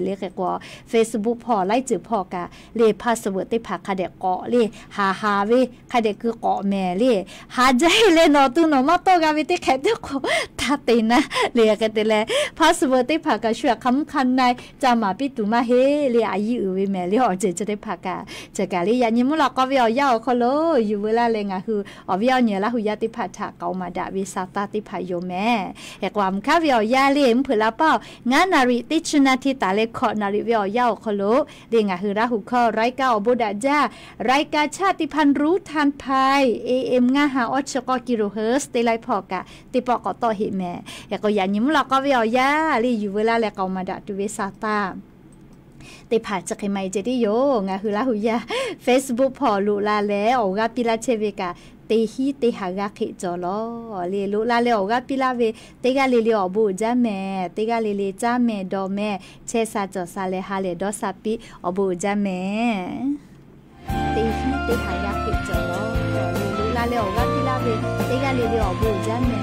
le. Hk'e k'o Facebook hpawˇ laiˉ ceuˬ hpawˇ kaꞈ le password teˇ hpaˍ hk'a dehꞈ k'awꞈ le, haˍ haˍ ve hk'a dehꞈ keu k'awꞈ mehˍ le. Haˍ jaˇ-e leh nawˬ tu nawˬ maˇ tawˆ g'a ve teˇ hk'ehꞈ teˇ k'o taˇ te naˇ le. Hk'e te leh password teˇ hpaˍ kaꞈ shu aꞈ hk'a mvuhˇ hk'a na-e ca maˍ piˇ tuˬ maˇ heˆ le. A yiˇ uiˍ ve mehˍ le awˬ ceuˬ chi teˇ hpaˍ kaꞈ. Chi kaꞈ le yaꞈ nyi mvuhˇ la k'aw ve awˬ yanˇ awˬ hk'aw lo yuˬ veu laˇ leh ngaˬ hui awˬ viˉ awˬ nyi Laˇ huˍ yaˇ teˇ hpaˍ htaꞈ k'aoˍ maˍ daꞈ ve sa taˇ teˇ hpaˍ yoˬ mehˍ. Hk'e k'o aˬ mvuhˇ hkanˉ ve awˬ yanˇ le mvuhˇ hpeuꞈ la paˇ-oˬ, ngaˇ นาที teˇ chi นาที taˍ leh hkawꞈ นาที ve awˬ yanˇ awˬ hk'aw lo le ngaˬ hui Laˇ huˍ hkawˇ รายการ awˬ bon daꞈ jaˇ, รายการ ชาติพันธุ์รู้ทันภัย A M ngaˇ ha awˇ chi k'awˇ กิโลเฮิรตซ์ teˇ laiˉ hpawˇ kaꞈ teˇ pawˆ k'awꞈ tawˆ heꞈ mehˍ. Hk'e k'o yaꞈ nyi mvuhˇ la k'aw ve awˬ yanˇ le yuˬ veu laˇ leh k'aoˍ maˍ daꞈ tuˬ ve sa taˇ teˇ hpaˍ chi hk'e maˇ heˆ ceh tiˉ yoˬ. Ngaˬ hui Laˇ huˍ yaˇ Facebook hpawˇ loꞈ la leh awˬ g'aˇ piˇ laˇ chehˇ ve kaꞈ, teˇ hinˉ teˇ ha g'aˇ hk'e cawˬ lawˬ le. Loꞈ la leh awˬ g'aˇ piˇ laˇ ve teˇ g'aˇ le le awˬ bon uiˍ jaˇ mehˍ. Teˇ g'aˇ le le caˇ mehˍ dawˬ mehˍ chehˇ sha cawˬ sha leh ha lehˬ dawˇ sha piˇ awˬ bon uiˍ jaˇ mehˍ. Teˇ hinˉ teˇ ha g'aˇ hk'e cawˬ lawˬ le. Loꞈ la leh awˬ g'aˇ piˇ laˇ ve teˇ g'aˇ le le awˬ bon uiˍ jaˇ mehˍ.